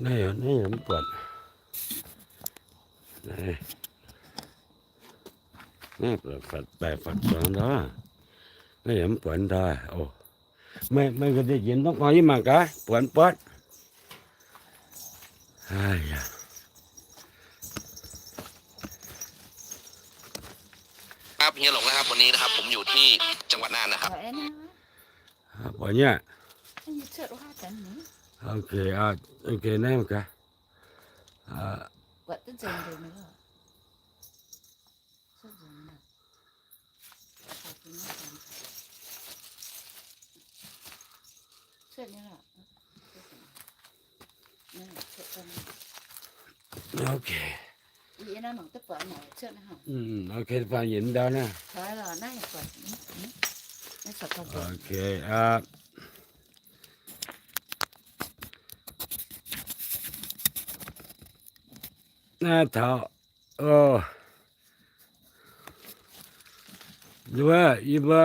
Naaiv yaac, naaiv yaac mv buatc. Naaiv, naaiv baeqc fatv zuangx ndau. Naaiv yaac mv buatc ndau. Oc, meih, meih nqa'haav njiec norm gorngv yie mangc gaax, buatc mv buatc. Aa, yaac. ครับ เฮียหลงนะครับ วันนี้นะครับ ผมอยู่ที่จังหวัดน่านนะครับ Buatc nyei aqv. Ok, ok, naaiv mangc gaax. Ok. Ok, faanh yietc ndau naaiv. Ok, aa, naaiv taux, o, wuov, yie mbuo,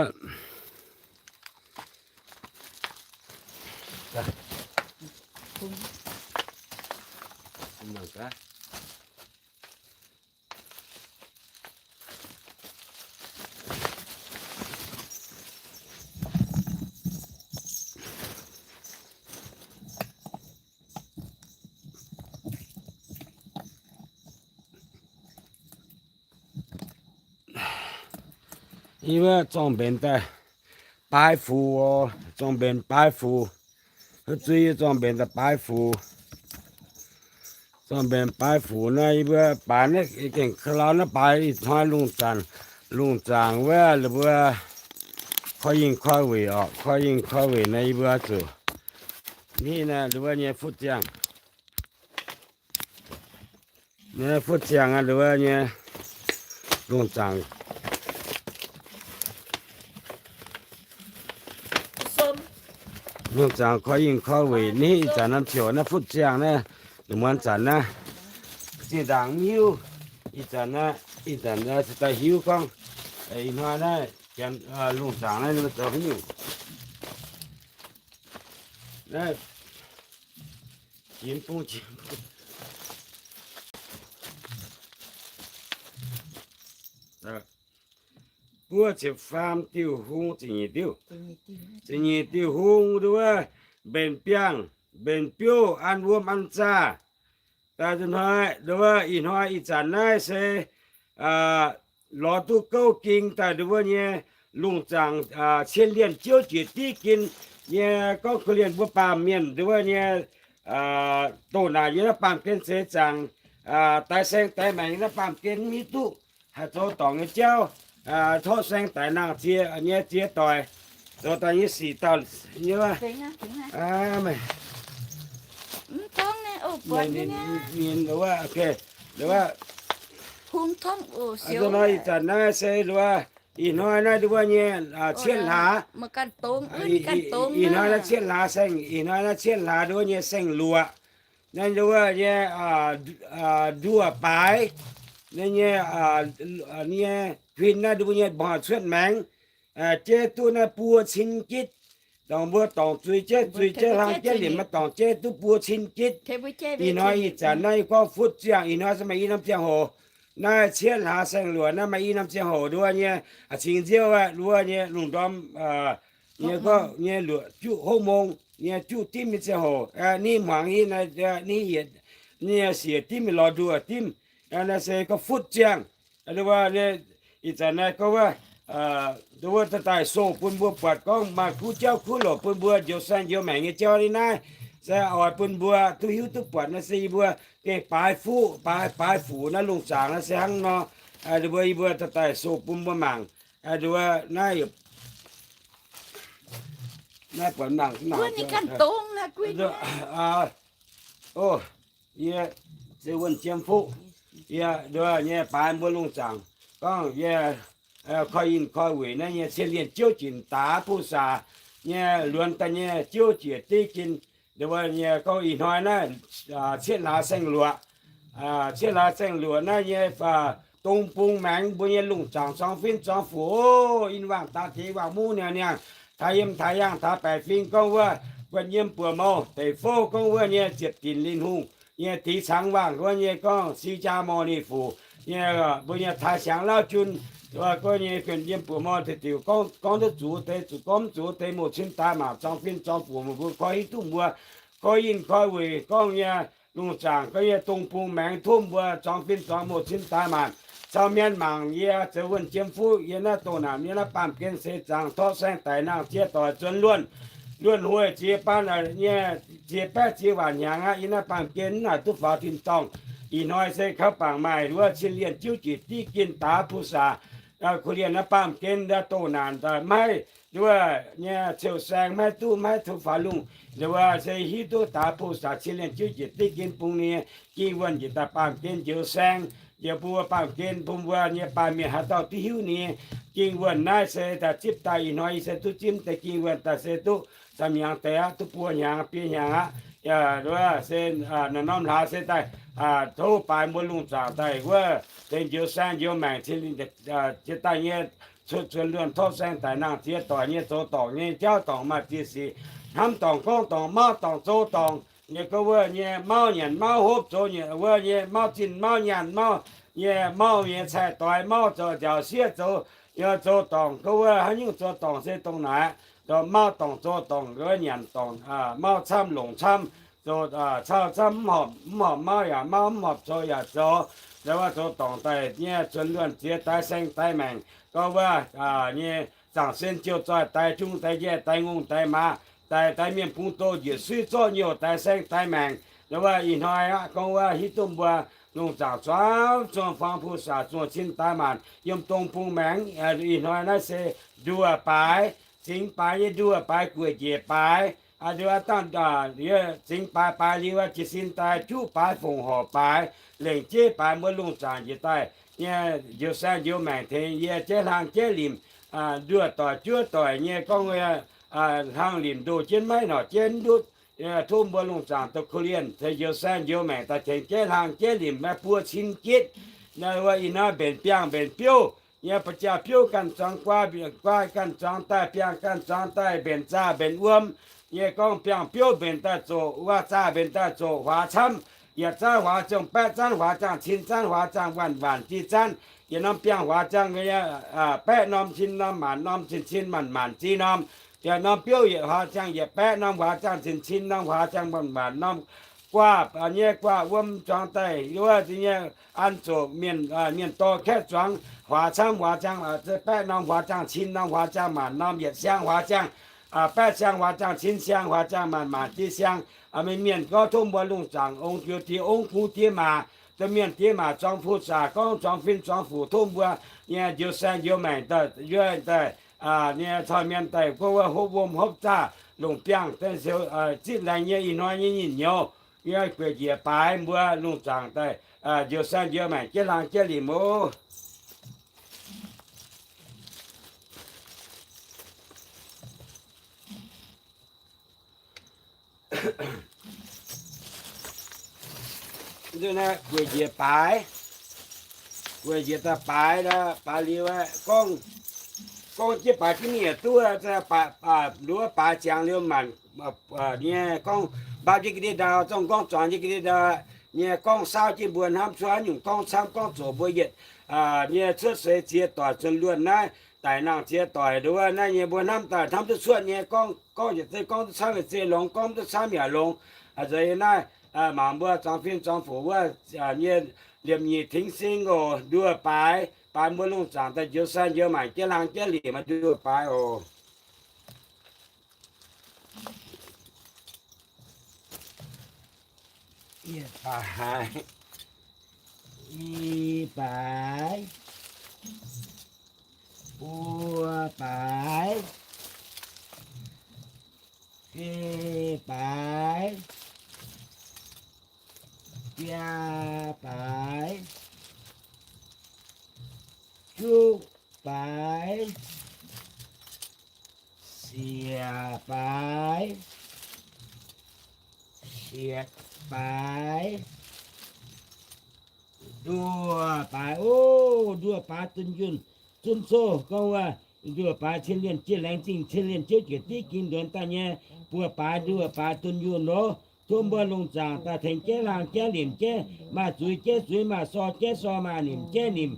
yie mbuo zorng mbenc daaih baaix fuc oc, zorng mbenc baaix fuc. Zuiz yie zorng mbenc daaih baaix fuc. Zorng mbenc baaix fuc naaiv, yie mbuo baaix naaiv gengh ka'lauh naaiv baaix ih hnoi lungh zaangc, lungh zaangc wuov, ninh mbuo koi yingh koi weic oc, koi yingh koi weic naaiv yie mbuo zuqc ni naaiv ninh mbuo nyei futv ziangh. Naaiv futv ziangh aqv, ninh mbuo nyei lungh zaangc. Lungh zaangc koi yingh koi weic ni ih zanc naaiv ziouc naaiv futv ziangh naaiv, ninh muonz zanc naaiv. Zinh ndaangc mv hiuv, ih zanc naaiv, ih zanc naaiv se daaih hiuv gorngv, ih hnoi naaiv, lungh zaangc naaiv ninh mbuo zoux haaix nyungc. Naaiv, jiex bung, jiex bung. Buov ziepc faam diuh hung ziepc nyeic diuh. Ziepc nyeic diuh hung nduov, mbenc biangh, mbenc biouv, an wuom an zaah. Daaih nzunc hnoi nduov, ih hnoi ih zanc naaiv se lorz duqv gouv ging daaih nduov nyei lungh zaangc cien lienh jouv jiex div gin nyei gorngv korv-lienh mbuo baamh mienh nduov nyei doh naaic yiem naaiv baamh gen seix zaangc, daix saeng daix maengc yiem naaiv baamh gen mv hiuv duqv haih zoux dorngc nyei jauv, torqv saeng daix nangh ziex nyei ziex doic, zoux daaih nyei sic dauh nyei. Ih zanc naaiv se nduov, ih hnoi naaiv nduov nyei cietv hlaax, ih hnoi naaiv cietv hlaax saeng, ih hnoi naaiv cietv hlaax nduov nyei saeng-luoqc. Naaiv nduov nyei nduoh baaix, naaiv nyei, nyei huin naaiv nduov nyei mbuo cuotv maengx, jeiv duqv naaiv buo cin gitv. Dongh mbuo dorngc zuiz jeiv, zuiz jeiv hlang jeiv liemh maaih dorngc jeiv duqv buo cin gitv. Ih hnoi ih zanc naaiv gorngv futv ziangh, ih hnoi se maaih i norm ziangh hoc. Naaiv cietv hlaax saeng-luoqc naaiv maaih i norm ziangh hoc nduov nyei, cingx nziouv aqv, nduov nyei lungh ndorm nyei gorngv nyei luoqc juqv hopv mong nyei juqv dimv nyei ziangh hoc, ni hmuangx i, ni yietc, ni siec dimv lorz nduoh dimv. Naaiv se gorngv futv ziangh. Ih zanc naaiv gorngv wuov, nduov daaih daaih soh bun mbuo buatc gorngv maaih kuv jauv kuv loc bun mbuo njoux saeng njoux maengc nyei jauv ni naaiv. Se oix bun mbuo duqv hiuv duqv buatc naaiv se yie mbuo gengh baaix fuqv, baaix, baaix fuc naaiv lungh zaangc naaiv se hnangv nor. Nduov yie mbuo daaih daaih soh bun mbuo mangc. Nduov naaiv, naaiv buatc mangc, mangc. O, yie se wuonh jiem fuqv. Yie nduov nyei baaix mbuo lungh zaangc gorngv yie koi yinh koi weic naaiv nyei cien lienh jouv jiex daax buv saax nyei luonx daaih nyei jouv jiex div gin. Nduov nyei gorngv ih hnoi naaiv cietv hlaax saeng-luoqc, cietv hlaax saeng-luoqc naaiv nyei dong bung maengx mbuo nyei lungh zaangc zuangx fin zuangx fuc, o, in wangh daax diex wangh muv niangh niangh, taaix yiem taaix yaangh taaix baeqc fing gorngv wuov, guanh yiem buoz mouh deic fouv gorngv wuov nyei ziepc dinc linh hungh nyei dix cangx wangh wuov nyei gorngv si jaa morh ni fuc nyei, mbuo nyei taaix siangx lauv jun, gorngv nyei guanh yiem buoz mouh deix diuc gorngv duqv zuqc deix zuqc gorngv mv zuqc deix mouz cin daaix maanc zuangx fin zuangx fuc mbuo koi hiuv duqv mbuo koi yinh koi wuic gorngv nyei lungh zaangc gorngv nyei dong bung maengx tov mbuo zuangx fin zuangx mouz cin daaix maanc cau mienh mangc yie zoux wuonh jiem fuqv yie naaiv doh naanc yie naaiv baamh gen seix zaangc torqv saeng daic nangh ziex doic zuonx luonh, luonh huoih ziex baan nyei ziex baeqv ziex waanc hnyangx aqv. Yie naaiv baamh gen mv naaic duqv faaux tin-dorngh. Ih hnoi se kaux bangc maaih wuov cin lienh jiuv jiex diqv gin daaix puh saac, kuh lienh naaiv baamh gen doh naanc maiv wuov nyei ceu saeng maiv duqv maiv tov faaux lungh. Wuov se hiuv duqv daaix puh saac cin lienh jiuv jiex diqv gin bung nyei ging wuonh njiec daaih baamh gen njoux saeng, njoux bun wuov baamh gen bun mbuo nyei baamh mienh haaix dauh duqv hiuv nyei. Ging wuonh naaiv se daaih zipv daaih ih hnoi yie se duqv zipv deix ging wuonh daaih se duqv camv hnyangx deix aqv, duqv buo hnyangx biei hnyangx aqv. Wuov se norm hlaax se daaih tov baaix mbuo lungh zaangc daaih wuov deix njoux saeng njoux maengc cin daaih nyei cuotv zuonx luonh torqv saeng daic nangh ziex doic nyei zoux dorngc nyei jauv dorngc maaih ziex sic, hnamv dorngc gorngv dorngc mauv dorngc zoux dorngc nyei gorngv wuov nyei mauv nyanc mauv hopv zoux wuov nyei mauv zinh mauv nyaanh mauv nyei mauv nyei cai doix mauv zoux nziaauc sieqv zoux, zoux dorngc gorngv wuov haaix nyungc zoux dorngc se dongh naaic, mauv dorngc zoux dorngc wuov nyanc dorngc mauv camv longc camv, zoux cau camv mv horpc mv horpc mauv yaac mauv mv horpc zoux yaac zoux, zoux dorngc daaih nyei zuonx luonh ziex daix saeng daix maengc gorngv wuov nyei zaangc sen jiouh zoih daix jung daix njaih daix ngongh daix maaz daix daix mienh bung doh njiec suiv zorqv nyouh daix saeng daix maengc. Wuov ih hnoi aqv gorngv wuov hiuv duqv mbuo lungh zaangc zuangx zuangx faang puh saac zuangx cin daaix maanc yiem dong bung maengx. Ih hnoi naaiv se nduoh baaix, zingx baaix nyei nduoh baaix gueic njiec baaix, nduoh dangh zingx baaix baaix liuz jiez sin daaih juqv baaix fongc horc baaix lengc jeiv baaix mbuo lungh zaangc njiec daaih nyei njoux saeng njoux maengc tengx yie jaiv hlang jaiv limc, nduoh doic juov doic nyei gorngv hlang limc ndoh jienv maiv norqc jienv ndutv, tov mbuo lungh zaangc daaih korv-lienh tengx njoux saeng njoux maengc daaih tengx jaiv hlang jaiv limc maiv buo cin gitv. Wuov ih hnoi mbenc biangh mbenc biouv nyei, ba'jauh biouv ganh zuangx guaa, guaa ganh zuangx daaih, biangh ganh zuangx daaih, mbenc zaah mbenc wuom nyei gorngv biangh biouv mbenc daaih zoqc, waac zaah mbenc daaih zoqc, huaax camv, yietc zaanv huaax ziangh baeqv zaanv, huaax ziangh cin zaanv, huaax ziangh waanc, waanc ziex zaanv, yietc norm biangh huaax ziangh nyei, baeqv norm cin norm maanc norm cin cin maanc maanc ziex norm, yietc norm biouv yietc huaax ziangh yietc baeqv norm, huaax ziangh cin cin norm, huaax ziangh waanc waanc norm, guaa nyei guaa wuom zuangx daaih, wuov nyei an zoqc mienh, mienh dorh kaeqv zuangx, huaax camv huaax ziangh baeqv norm, huaax ziangh cin norm, huaax ziangh maanc norm, yietc siang huaax ziangh, baeqv siang huaax ziangh cin siang huaax ziangh maanc maanc ziex siang. Mienh mienh gorngv tov mbuo lungh zaangc ong joux diex ong kungx diex maac, domh mienh diex maac zuangx puh saac gorngv zuangx fin zuangx fuc tov mbuo nyei njoux saeng njoux maengc daaih, daaih nyei cau mienh daaih gorngv wuov hopv wuom hopv zaah longc biangh daaih ziouc zipv laengz nyei ih hnoi nyei nyinh nyouz nyei gueic njiec baaix mbuo lungh zaangc daaih njoux saeng njoux maengc jaiv hlang jaiv limc oc. Gueic njiec baaix, gueic njiec daaih baaix, baaix liuz aeqv, gorngv, gorngv jienv baaix jienv mingh duqv, nduov baaix ziangx liuz maanc nyei gorngv mbapv jienv ga'ndiev ndau, zorngv gorngv zuangx jienv ga'ndiev ndau nyei gorngv saauv jienv mbuo hnamv cuotv haaix nyungc gorngv camv gorngv zoqc mbuo yietc nyei cuotv seix ziex doic zuonx luonh naaiv daic nangh ziex doic nduov naaiv nyei mbuo hnamv daaih hnamv duqv cuotv nyei gorngv, gorngv yietc zei gorngv duqv camv yietc zei longx, gorngv duqv camv yaac longx. Nzengc naaiv mangc mbuo zuangx fin zuangx fuc wuov nyei liemh nyic tengx sing oc, nduoh baaix, baaix mbuo lungh zaangc daaih njoux saeng njoux maengc jaiv hlang jaiv limc, nduoh baaix oc. Baaix, i baaix, buo baaix, geh baaix, biaa baaix, juqv baaix, siec baaix, sietc baaix, nduoh baaix. O, nduoh baaix dunh yunh zunv coh gorngv wuov nduoh baaix cien lienh jienv laengz zingh cien lienh jiouv jiec div ging nduonx daaih nyei, buoz baaix nduoh baaix dunh yunh loz, tov mbuo lungh zaangc daaih tengx jaiv laangh jaiv limc jaiv, maaih zuiz jaiv zuiz, maaih sor jaiv sor, maaih nimc jaiv nimc,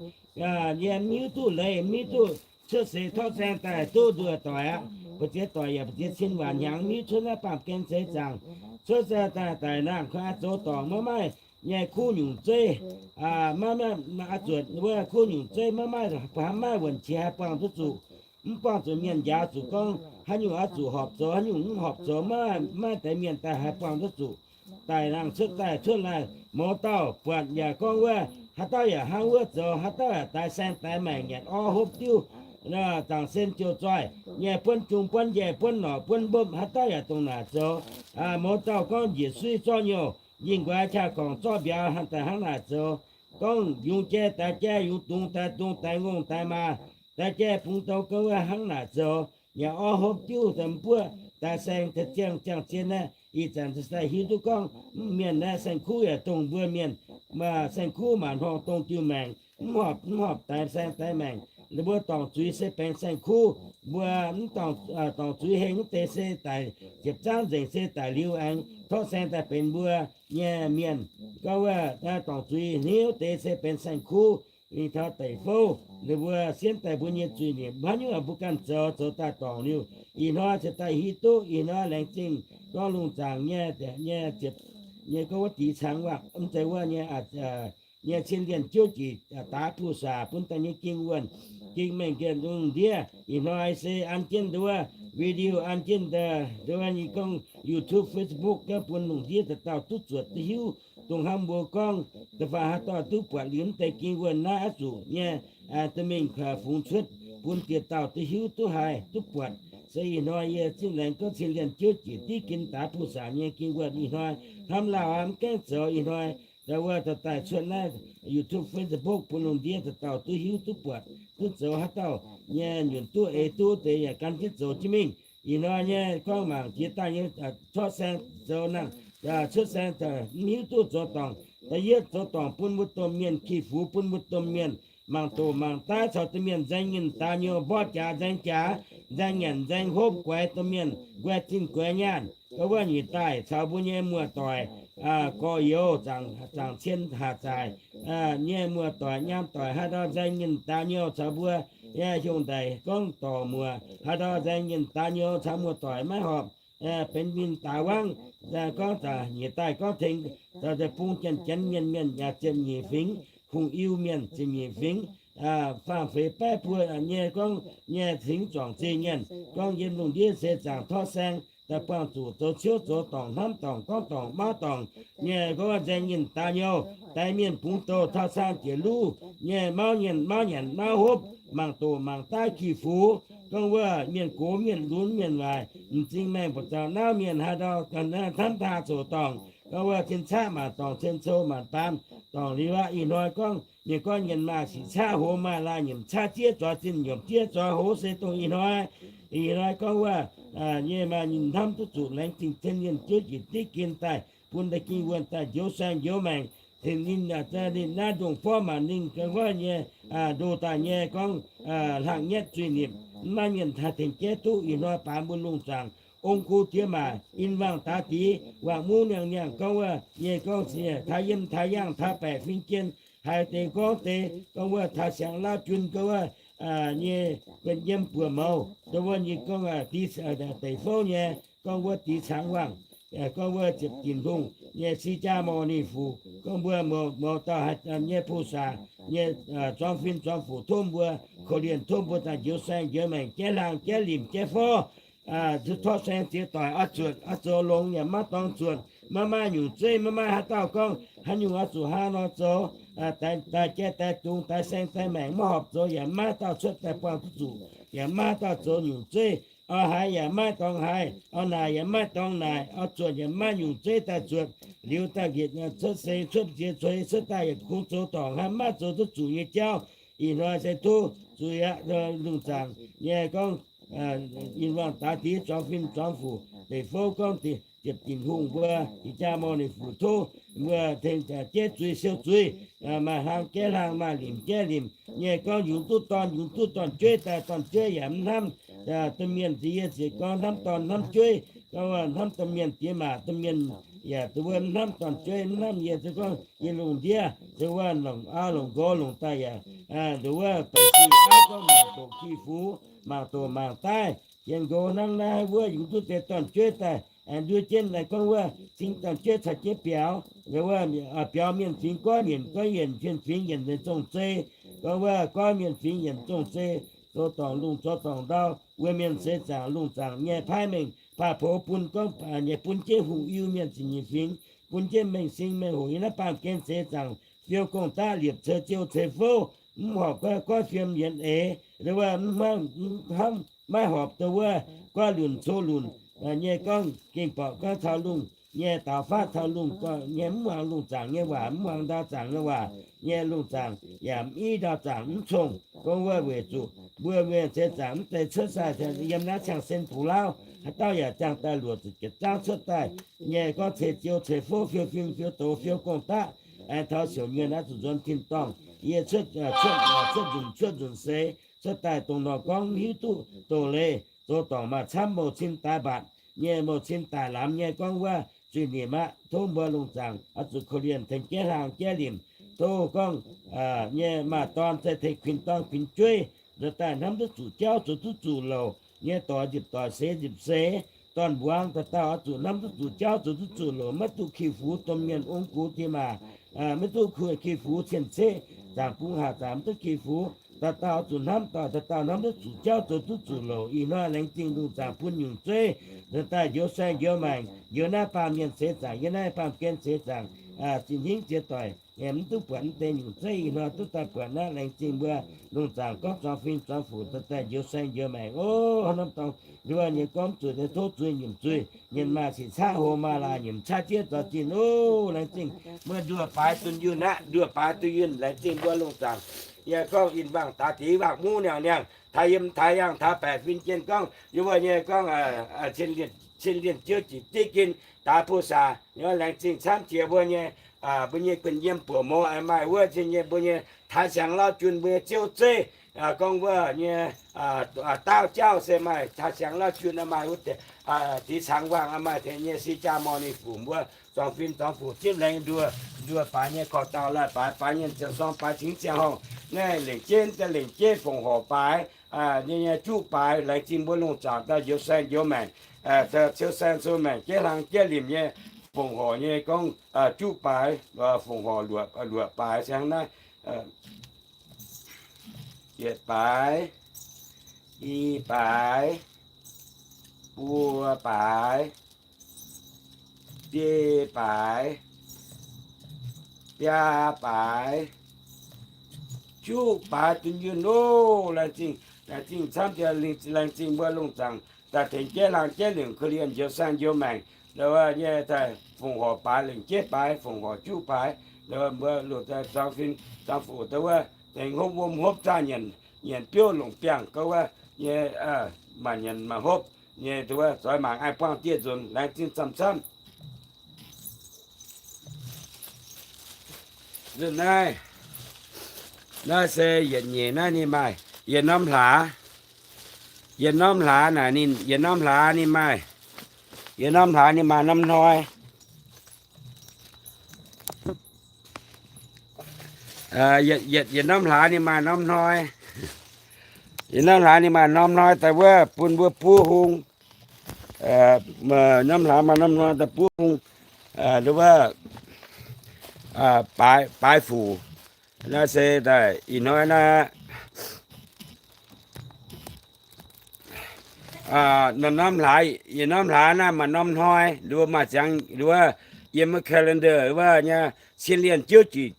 yie mv hiuv duqv leiz, mv hiuv duqv cuotv seix torqv saeng daaih duqv nduoh doic aqv. Mbu'ziex doic yaac mbu'ziex cin waanc hnyangx mv hiuv cuotv naaiv baamh gen seix zaangc. Cuotv saeng daaih daic nangh, zoux dorngc maiv maaih nyei kuv nyungc zeiv, maiv maaih zuotc wuov kuv nyungc zeiv, maiv maaih, maiv maaih wuonc qiex haih buangh duqv zuqc. Mv buangh zuqc mienh njaaux zuqc gorngv haaix nyungc oix zuqc horpc zoux, haaix nyungc mv horpc zoux, maiv maaih deix mienh daaih haih buangh duqv zuqc. Daic nangh cuotv daaih cuotv laih, mouz dauh buatc yaac gorngv wuov, haaix dauh yaac hnangv wuov zoux, haaix dauh yaac daix saeng daix maengc nyanc orv hopv diuv, zaangc sen jouh zoih nyei, buonv jung buonv njaih buonv norqc buonv mbopv, haaix dauh yaac dongh naaic zoux. Mouz dauh gorngv njiec suiv zorqv nyouh, yingh nqoi qaqv gorngc zorqv mbiauz, hnangv daaih hnangv naaic zoux. Gorngv yungz jai daix jai, yungz dungz daix dungz, daix ngongh daix maa, daix jai bungx douz gorngv wuov hnangv naaic zoux. Nyanc orv hopv diuv daaih mbuov, daix saeng daaih ziangh ziangh zien naaiv, ih zanc daaih hiuv duqv gorngv mienh naaiv saeng-kuv yaac dongh mbuo mienh, saeng-kuv maac hnorngh dongh diuh maengc, mv horpc, mv horpc daix saeng daix maengc. Ninh mbuo dorngc zuiz se benx saeng-kuv, mbuo mv dorngc, dorngc zuiz hengx mv deix se daic ziepc zangv nzengc se daic liuz aengx torqv saeng daaih benx mbuo nyei mienh. Gorngv wuov dorngc zuiz hnyouv deix se benx saeng-kuv, mingh taux deic fouv, ninh mbuo sienv daaih mbuo nyei zuiz nimc, haaix nyungc mbuo ganh zoux, zoux daaih dorngc liuz. Ih hnoi ziouc daaih hiuv duqv, ih hnoi laengz zingh gorngv lungh zaangc nyei, nyei ziepc, nyei gorngv wuov dix cangx waac, mv zeiz wuov nyei, nyei cien lienh jouv jic daaix buh saac bun daaih nyei ging wuonh, ging mengh gen lungh ndiev. Ih hnoi se an jienv nduov video, an jienv nduov nyei gorngv YouTube, Facebook, gorngv bun lungh ndiev dauh dauh duqv zuotc duqv hiuv, dongh hnangv mbuo gorngv, da'faanh haaix dauh duqv buatc liuz mv deix ging wuonh naaiv oix zuqc nyei, duqv mingh fungx cuotv bun dieh dauh duqv hiuv duqv haiz duqv buatc. Se ih hnoi yie zinh laengz gorngv cien lienh jouv jiec div gen daaix buh saac nyei ging wuonh ih hnoi hnamv lauh aqv, mv gaengh zoux ih hnoi. Da'wuov daaih cuotv naaiv YouTube, Facebook bun lungh ndiev dauh dauh duqv hiuv duqv buatc, duqv zoux haaix dauh nyei nyunc duqv eix duqv deix yaac gan jienv zoux jienv mingh. Ih hnoi nyei gorngv mangc jiex daaih nyei torqv saeng zoux nangh, cuotv saeng mv hiuv duqv zoux dorngc. Da'yietv zoux dorngc bun mbuo domh mienh, ki-fux bun mbuo domh mienh, mangc doqc mangc daaih caux domh mienh nzaeng nyinh daaix nyouz, mborqv jaax nzaeng jaax, nzaeng nyanc nzaeng hopv, guaix domh mienh nquaih zinh guaix nyaanh. Gorngv wuov nyic daaih caux mbuo nyei muoz-doic, gorx-youz, zaangc cien haac zaaic nyei muoz-doic nyaam doic haaix ndau nzaeng nyinh daaix nyouz caux mbuo nyei hiuv daaih gorngv dorc muoc haaix ndau nzaeng nyinh daaix nyouz caux muoz-doic maiv horpc, benx mingh daaix wangv. Gorngv nyic daaih gorngv tengx deix bung janx-janx mienh, mienh yaac ziepc nyeic fingx, hungh Iu-Mienh ziepc nyeic fingx, faam-feix baeqv buo nyei gorngv nyei cingx zuangc zingh mienh, gorngv yiem lungh ndiev seix zaangc torqv saeng daaih buangh zuqc zoux ciouv zoux dorngc, hnamv dorngc, gorngv dorngc, mauv dorngc nyei gorngv nzaeng nyinh daaix nyouz, daix mienh bungx douh taux cang jiex luv nyei, mauv nyanc mauv nyanc mauv hopv, mangc doqc mangc daaih ki-fux, gorngv wuov mienh gox mienh lunx mienh waaic, m'zing maengh buoz-zaux nauv mienh haaix ndau hnamv taa zoqc dorngc, gorngv wuov cien caqv maanc dorngc, cien cou maanc baam dorngc liuz aqv. Ih hnoi gorngv mienh gorngv nyienx maaih sic caqv hoz maaih laaih nyiemc caqv zieqv zoix zinh, nyiemc zieqv zoix hoz se dongh ih hnoi. Ih hnoi gorngv wuov nyei maaih ninh hnamv duqv zuqc laengz zingh cien lienh jouv jiec diqv gen daaih bun daaih ging wuonh daaih njoux saeng njoux maengc, tengx ninh, ninh naaiv ndongh forv maanc ninh ga'nqorngv nyei, ndoh daaih nyei gorngv hlang nyatv zuiz-nipc, mv maaih mienh haih tengx jaiv duqv. Ih hnoi baamz mbuo lungh zaangc ong-gux diex maac in wangh daaix dix, wangh muv niangh niangh gorngv wuov nyei gorngv taaix yiem taaix yangh taaix baeqc fing jien, haiz deix gorngv deix gorngv wuov taaix siangx lauv jun gorngv wuov nyei guenx yiem buoz mouz, gorngv wuov nyei gorngv deix fouv nyei, gorngv wuov dix cangx wangh, gorngv wuov ziepc dinc hungh nyei si jaa morh ninh fuc, gorngv mbuo mouz dauh haiz nyei buh saac nyei zuangx fin zuangx fuc tov mbuo korv-lienh, tov mbuo daaih njoux saeng njoux maengc, jaiv hlang jaiv limc jaiv forv, torqv saeng ziex doic oix zuotc oix zoux longx yaac maiv dorngx zuotc, maiv maaih nyungc zeiv, maiv maaih haaix dauh gorngv haaix nyungc oix zuqc hnangv nor zoux, daix jai daix dungz daix saeng daix maengc maiv horpc zoux yaac maiv maaih dauh cuotv daaih buangh duqv zuqc, yaac maiv maaih dauh zoux nyungc zeiv. Oix haiz yaac maiv dorngx haiz, oix naaic yaac maiv dorngx naaic, oix zuotc yaac maiv nyungc zeiv daaih zuotc. Liuz daaih njiec cuotv seix cuotv ziex cuotv cuotv daaih yaac kungx zoux dorngc hnangv, maiv zoux duqv zuqc nyei jauv. Ih hnoi se tov zuiz aqv, lungh zaangc nyei gorngv in wangh daaix dix zuangx fin zuangx fuc deic fouv gorngv ziepc dinc hungh mbuo, jaa morh ninh fu tov mbuo tengx jaiv zuiz siou zuiz, maaih hlang jaiv hlang, maaih limc jaiv limc nyei gorngv yungz duqv dorn, yungz duqv dorn-jueiv daaih, dorn-jueiv yaac mv hnamv domh mienh. Yie ziouc gorngv hnamv dorn hnamv jueiv, gorngv hnamv domh mienh diex maac, domh mienh yaac duqv wuov mv hnamv dorn-jueiv, mv hnamv. Yie ziouc gorngv yie lungh ndiev ziouc wuov longc auv longc nqox longc daaih yaac nduov wuov doqc sic aav gorngv mangc doqc ki fu, mangc doqc mangc daaih. Jien nqox hnangv naaiv wuov yungz duqv deix dorn-jueiv daaih, aengx nduov jienv naaiv gorngv wuov cing dorn-jueiv caux jienv biaux, wuov biaux mienh fingx goiv yienc, goiv yienc mienh fingx yienc nzengc zong-zei. Gorngv wuov goiv mienh fingx yienc zong-zei, zoux dorngc lungh zoux dorngc ndau, wuov mienh seix zaangc lungh zaangc nyei paaiv mengh paav poux bun gorngv nyei bun jienv hungh Iu-Mienh ziepc nyeic fingx, bun jienv mengh sing mengh hoc yiem naaiv baamh gen seix zaangc fiou gong-daqv liepc ceix ziou ceix fouv, mv horpc goiv goiv fiem yienx eix, wuov mv hnamv maiv horpc dongh wuov goiv lunc cou lunc nyei gorngv gengh borqc gorngv taux lungh nyei daaux fatv taux lungh nyei mv muangx lungh zaangc nyei waac, mv muangx ndau zaangc nyei waac nyei lungh zaangc yaac mv i ndau zaangc mv congh. Gorngv wuov weic zuqc mbuo mienh seix zaangc mv zeiz cuotv daaih yiem naaiv ziangh sen bungx lauv, haaix dauh yaac ziangh daaih luoqc ziepc jietc zangv cuotv daaih nyei gorngv ceix ziou ceix fouv fiou fim fiou doz fiou gong-daqv, aengx taux siouc nyuonh naaiv zuqc nzuonx tin-dorngh. Yie cuotv, cuotv nzunc cuotv nzunc seix cuotv daaih dongh nor gorngv mv hiuv duqv doz-leiz, zoux dorngc maaih camv mouc cin daaih mbatc nyei, mouc cin daic lamz nyei gorngv wuov zuiz-nimc aqv. Tov mbuo lungh zaangc oix zuqc korv-lienh tengx jaiv hlang jaiv limc. Tov gorngv nyei maaih dorn se tengx kuinx dorn kuinx jueiv, nzuonx daaih hnamv duqv zuqc jauv zoux duqv zuqc louc nyei doix nzipc doix seix nzipc seix. Dorn-mbuangz dauh dauh oix zuqc hnamv duqv zuqc jauv zoux duqv zuqc louc, maiv duqv ki fu domh mienh ong gux diex maac, maiv duqv ki fu cien-ceqv, zaangc bung haac zaangc mv duqv ki fu. Dauh dauh oix zuqc hnamv doic, dauh dauh hnamv duqv zuqc jauv zoux duqv zuqc louc. Ih hnoi laengz zingh lungh zaangc bun nyungc zeiv, nzuonx daaih njoux saeng njoux maengc, njoux naaiv baamh mienh seix zaangc, yiem naaiv baamh gen seix zaangc, zinh hingv ziex doic mv duqv buatc mv deix nyungc zeiv. Ih hnoi duqv daaih buatc naaiv, laengz zingh mbuo lungh zaangc gorngv zuangx fim zuangx fuc nzuonx daaih njoux saeng njoux maengc. O, hnamv dorngx nduov nyei gorngv zuqc nyei tov zuiz nyiemc zuiz, nyiemc maaih sic caqv hlo maaih laaix nyiemc caqv jieqv zaux zinh. O, laengz zingh mbuo nduoh baaix dunh yunh aqv, nduoh baaix dunh yunh. Laengz zingh mbuo lungh zaangc. Yie gorngv in wangh daaih deix wangh muv niangh niangh, taux yiem taux yangh taux baeqc fin jien gorngv, yie mbuo nyei gorngv cien lienh jiouv jic diqv gin daaih ผู้สาว nyei. Laengz zingh camv jiex mbuo nyei, mbuo nyei guon yiem buoqc mor maaih wuov cien nyei mbuo nyei taaix siangx lauv jun, mbuo nyei ziouv zeiv, gorngv wuov nyei daauv jauv se maaih taaix siangx lauv jun, maaih wuov deix cangx wangh, maaih tengx nyei si jaa morh ninh fuc mbuo zuangx fim zuangx fuc zipv laengz nduoh, nduoh baaix nyei korv dauh laaih baaix, baaix nyei ziangh sorng baaix cingx ziangh horngh, naaiv lengc jeiv daaih lengc jeiv fongc horc baaix, nyei nyei juqv baaix. Laengz zingh mbuo lungh zaangc daaih njoux saeng njoux maengc, ciou saeng ciou maengc, jaiv hlang jaiv limc nyei, fongc horc nyei gorngv juqv baaix, fongc horc luoqc baaix se hnangv naaiv. Yietc baaix, i baaix, buo baaix, biei baaix, biaa baaix, juqv baaix dunh yunh loh. Laengz zingh, laengz zingh camv jiex, laengz zingh mbuo lungh zaangc daaih tengx jaiv hlang jaiv limc korv-lienh njoux saeng njoux maengc. Wuov nyei daaih fongc horc baaix lengc jeiv baaix, fongc horc juqv baaix. Mbuo lungh zaangc zuangx fim zuangx fuc daaih wuov tengx hopv wuom hopv zaah nyanc, nyanc biouv longc biangh gauh wuov nyei, maaih nyanc maaih hopv nyei daaih wuov zoix mangc ai buangh dieh nzunc. Laengz zingh camv-camv. Naaiv, naaiv se yietc nyeic naaiv ninh maaih yietc norm hlaax. Yietc norm hlaax naaic ninh, yietc norm hlaax ninh maaih, yietc norm hlaax ninh maaih norm hnoi. Yietc, yietc norm hlaax ninh maaih norm hnoi. Yietc norm hlaax ninh maaih norm hnoi daaih wuov bun mbuo buov hung. Norm hlaax maaih norm hnoi daaih buov hung, wuov, baaix, baaix fuc. Naaiv se daaih ih hnoi naaiv, norm hlaax, yietc norm hlaax naaiv maaih norm hnoi, wuov maaih ziangx, wuov yiem calendar wuov nyei cien lienh jiouv jic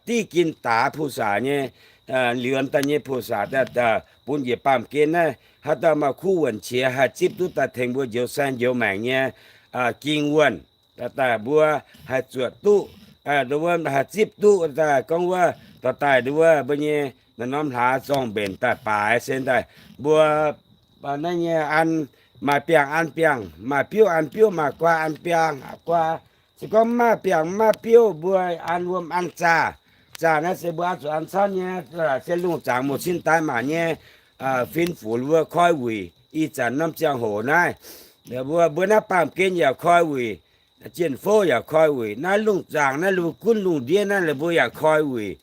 diqv gin daaix ผู้สาว nyei, liuz daaih nyei ผู้สาว daaih bun njiec baamh gen naaiv, haaix dauh maaih kuv wuonh qiex haih zipv duqv daaih tengx mbuo njoux saeng njoux maengc nyei ging wuonh. Daaih daaih mbuo haih zuotc duqv, wuov haih zipv duqv daaih gorngv wuov, daaih daaih wuov mbuo nyei norm hlaax zorng mbenc daaih baaix se daaih mbuo naaiv nyei an maaih biangh an biangh, maaih biouv an biouv, maaih guaa an biangh, guaa. Se gorngv mv maaih biangh mv maaih biouv, mbuo an wuom an zaah. Zaah naaiv se mbuo oix zuqc an camv nyei, se lungh zaangc muoz-cin daaih mangc nyei, fin-fuc mbuo koi wuic. Ih zanc norm ziangh hoc naaiv, mbuo, mbuo naaiv baamh gen yaac koi wuic, jien-fouv yaac koi wuic. Naaiv lungh zaangc naaiv, lungh gunv lungh ndiev naaiv, ninh mbuo yaac koi wuic.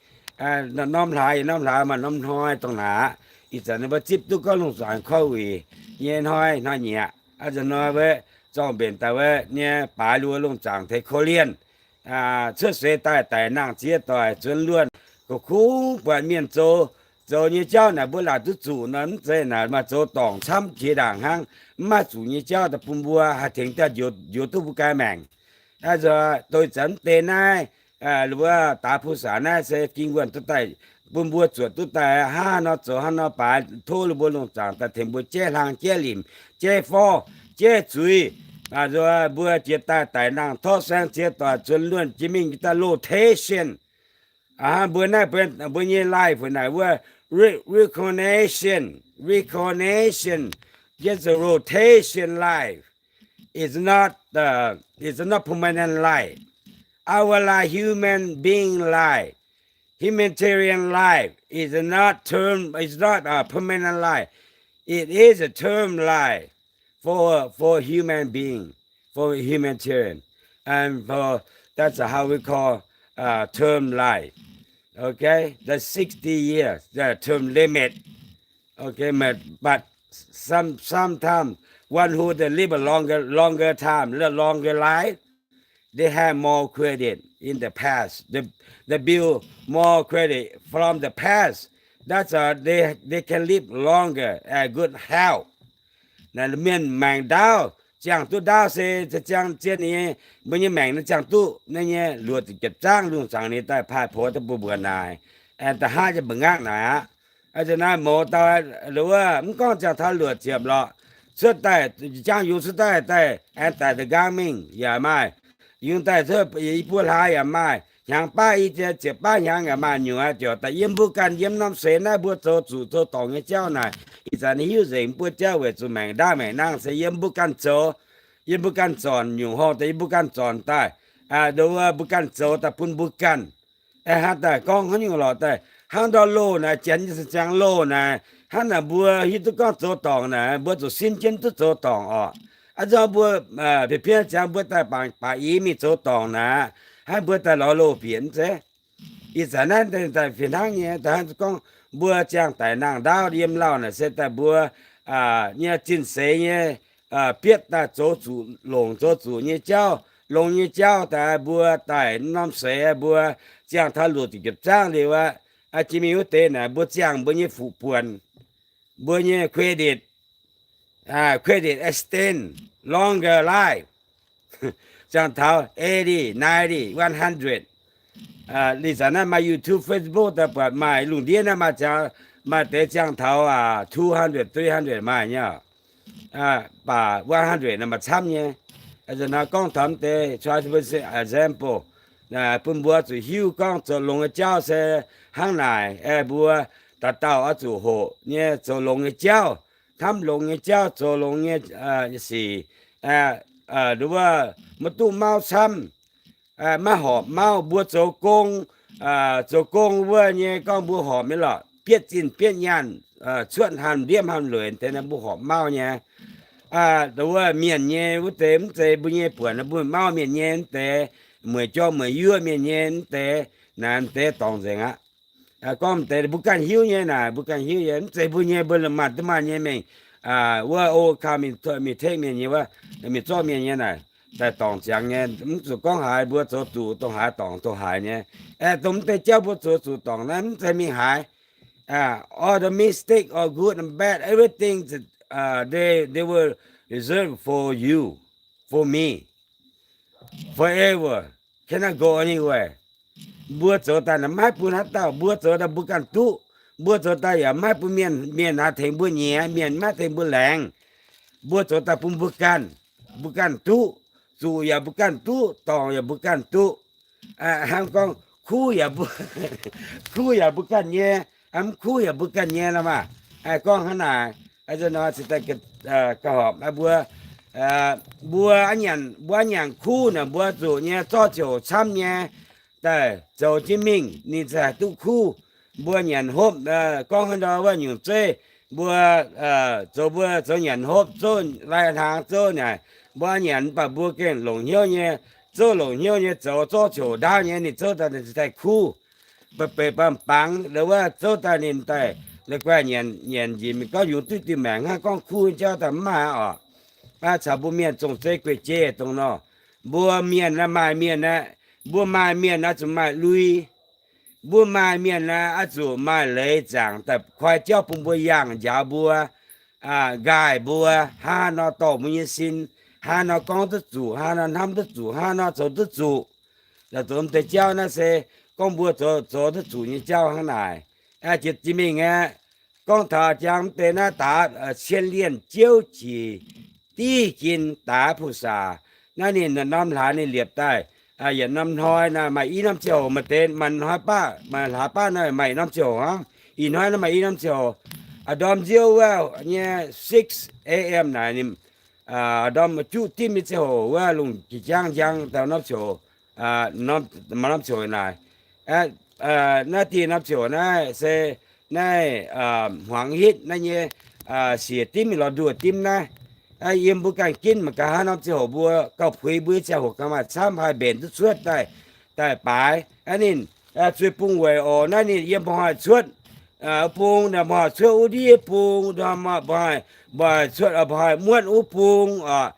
Norm hlaax yaac norm hlaax maaih norm hnoi dongh naaic aqv. Ih zanc ninh mbuo zipv duqv gorngv lungh zaangc koi wuic nyei hnoi, hnoi-nyieqc. A'nzunc hnoi wuov zorng mbenc daaih wuov nyei baaix luo lungh zaangc tengx korv-lienh. Cuotv seix daaih daic nangh ziex doic zuonx luonh, kungx buatc mienh zoux, zoux nyei jauv naaic mbuo laaic duqv zuqc nor, mv zeiz naaic maaih zoux dorngc camv jiex ndaangc hnangv. Mv maaih zuqc nyei jauv daaih bun mbuo haih tengx daaih njoux duqv mbuo ganh maengc. Doix zanc mv deix naaiv, wuov daaix puxac naaiv se ging wuonh duqv daaih, bun mbuo zuotc duqv daaih hnangv nor zoux hnangv nor baaix, tov ninh mbuo lungh zaangc daaih tengx mbuo jaiv hlang jaiv limc, jaiv forv, jaiv zuiz. Mbuo jiex daaih daic nangh torv saeng ziex doic zuonx luonh jiex mingh daaih rotation. Mbuo naaiv, mbuo nyei life naaic wuov reincarnation, reincarnation, just a rotation life. It's not, uh, it's not permanent life. Our life, human being life, humanitarian life is not term, is not a permanent life. It is a term life for, for human being, for humanitarian, and for, that's how we call, uh, term life. Okay, the sixty years, the term limit. Okay, but, but some, sometimes one who they live a longer, longer time, the longer life, they have more credit in the past. They, they build more credit from the past. That's why they, they can live longer and good health. Naaiv mienh maengc ndaauv, ziangh duqv ndaauv se ziangh zien nyei, mbuo nyei maengc naaiv ziangh duqv naaiv nyei luoqc ziepc jiepc zaangv lungh zaangc ninh daaih paaiv pox daaih bun mbuo naaic, and da'haav jienv mbuo ngaqv naaic aqv. A'nzunc naaiv mouz dauh, wuov mv gorngv ziangh taux luoqc ziepc lorqc, cuotv daaih, jangx yungz cuotv daaih, daaih aengx daic da'nqaang mingh yaac maaih. Yungz daaih cuotv i buo hlaax yaac maaih, hnyangx baav i ziepc baav hnyangx yaac maaih, nyungc aqv. Ziouc daaih yiem mbuo ganh yiem norm seix naaiv mbuo zoux zuqc zoux dorngc nyei jauv naaic, ih zanc hiuv nzengc mbuo jauv weic zuqc maengc ndaauv maengc naang se yiem mbuo ganh zoux, yiem mbuo ganh zornc, nyungc horngh daaih yiem mbuo ganh zornc daaih, ndo wuov mbuo ganh zoux daaih bun mbuo ganh. Hnangv daaih gorngv haaix nyungc lorqc daaih, hnangv ndau loh naaic, janx nyei ziangx loh naaic, hnangv naaic mbuo hiuv duqv gorngv zoux dorngc naaic, mbuo zuqc sin jienv duqv zoux dorngc orqc. A'nzorng mbuo, bieqc pienv ziangx mbuo daaih baac, baac i mingh zoux dorngc naaic, hnangv mbuo daaih lorz loh bieqc mv zeiz. Ih zanc naaiv daaih fih hnangv nyei, daaih hnangv gorngv mbuo ziangh daic nangh ndaauv yiem lauh naaic se daaih mbuo nyei zinh seix nyei bietv daaih zoux zuqc longc zoux zuqc nyei jauv, longx nyei jauv daaih mbuo daaih norm seix mbuo ziangh taux luoqc ziepc jiepc zaangv liuz aqv, jiex mingh wuov deix naaic mbuo ziangh mbuo nyei fuqv buonc, mbuo nyei credit, credit extend, longer life. Ziangh taux eighty, ninety, one hundred. Ih zanc naaiv maaih YouTube, Facebook daaih buatc maaih lungh ndiev naaiv maaih ziangh, maaih deix ziangh taux two hundred, three hundred maaih nyei, baac one hundred naaic maaih camv nyei. A'nzunc naaiv gorngv taux mv deix, try to example, bun mbuo zuqc hiuv gorngv zoux longx nyei jauv se hnangv naaic, mbuo dauh dauh oix zuqc hoqc nyei zoux longx nyei jauv, hnamv longx nyei jauv, zoux longx nyei sic, wuov, maiv duqv mauv camv, maiv horpc mauv. Mbuo zoux gong, zoux gong wuov nyei gorngv mbuo horpc nyei lorqc, bietv zinh bietv nyaanh, cuotv hanh ndiemv hanh lueic deix naaiv mbuo horpc mauv nyei. Wuov mienh nyei wuov deix mv zeiz mbuo nyei buonc, mbuo mauv mienh nyei mv deix, mueic jorm mueic yuoqv mienh nyei mv deix, naaiv mv deix dorngc nzengc aqv. Gorngv mv deix mbuo ganh hiuv nyei naaic, mbuo ganh hiuv nyei, mv zeiz mbuo nyei, mbuo maaih duqv maaih nyei mingh, wuov overcome, mingh take mienh nyei wuov, mingh zorqv mienh nyei naaic, daaih dorngc ziangx nyei. Mv zuqc gorngv haaix, mbuo zoux zuqc dongh haaix dorngc dongh haaix nyei. Dongh mv deix jauv mbuo zoux zuqc dorngc naaiv mv zeiz mingh haaix. All the mistake, all good and bad, everything, they, they will reserve for you, for me, forever, cannot go anywhere. Mbuo zoux daaih naaic maiv bun haaix dauh, mbuo zoux daaih mbuo ganh duqv. Mbuo zoux daaih yaac maiv bun mienh, mienh naaic tengx mbuo nyiex, mienh maiv tengx mbuo laengz. Mbuo zoux daaih bun mbuo ganh, mbuo ganh duqv. Zuqc yaac mbuo ganh duqv, dorngc yaac mbuo ganh duqv. Hnangv gorngv kuv yaac mbuo, kuv yaac mbuo ganh nyei, mv kuv yaac mbuo ganh nyei lorqc maah. Gorngv hnangv naaic, Aa, nor cingx daaih ga'horpc mbuo, mbuo nyanc, mbuo nyanc kuv naaic, mbuo zuqc nyei zorqv ziouc camv nyei daaih zoux jienv mingh, ninh ziouc haih duqv kuv. Mbuo nyanc hopv, gorngv haaix ndau wuov nyungc zeiv, mbuo zoux, mbuo zoux nyanc hopv zouv, lai-hnaangx zouv naaic, mbuo nyanc mv baac mbuo gengh longc hnyouv nyei, zouv longc hnyouv nyei zoux, zorqv ziouc ndaauv nyei, ninh zouv daaih ninh daaih kuv. Ba'beic bangc bangc, wuov zouv daaih ninh daaih la'guaih nyanc, nyanc njiec mingh gorngv yungz duqv diuh maengc hnangv, gorngv kuv jauv daaih mv maaih oc. Caux mbuo mienh zong-zeiv guei-jeiv dongh nor, mbuo mienh aeqv, maaih mienh aeqv, mbuo maaih mienh aeqv, zuqc maaih lui. Mbuo maaih mienh aeqv, oix zuqc maaih leiz zaangc daaih koi jauv bun mbuo, yangh njaaux mbuo, nqaih mbuo, hnangv haaix nor dorh mbuo nyei sin, hnangv haaix nor gorngv duqv zuqc, hnangv haaix nor hnamv duqv zuqc, hnangv haaix nor zoux duqv zuqc. La'zoux deix jauv naaiv se gorngv mbuo zoux, zoux duqv zuqc nyei jauv hnangv naaic. Jiex jiex mingh aeqv, gorngv taux jangx deix naaiv daaix, cien lienh jouv jic div jin daaix ผู้สาว naaiv ninh norm hlaax ninh liepc daaih, yietc norm hnoi naaiv maaih i norm ziangh hoc, maaih deix maaih hnoi baav, maaih hlaax baav naaiv maaih i norm ziangh hoc hnangv. Ih hnoi naaiv maaih i norm ziangh hoc, ndorm nziouv wuov nyei six a.m. naaic ninh, ndorm juqv dimv nyei ziangh hoc wuov, lungh jiex jaang njang daaih norm ziangh hoc, maaih norm ziangh hoc naaic. Naaiv dieh norm ziangh hoc naaiv se naaiv hmuangx hitv naaiv nyei siec dimv lorz nduoh dimv naaiv. Yiem mbuo ganh ginv mangc gaax haaix norm ziangh hoc mbuo gauh puix mbuo nyei ziangh hoc gauh maaih camv, haih mbenc duqv cuotv daaih, daaih baaix. Aa, ninh zueih-bung-weic oc, naaiv ninh yiem mba'hnoi cuotv bung, mba'hnoi cuotv wuov ndiev bung, mba'hnoi, mba'hnoi cuotv, mba'hnoi muotv wuov bung oc.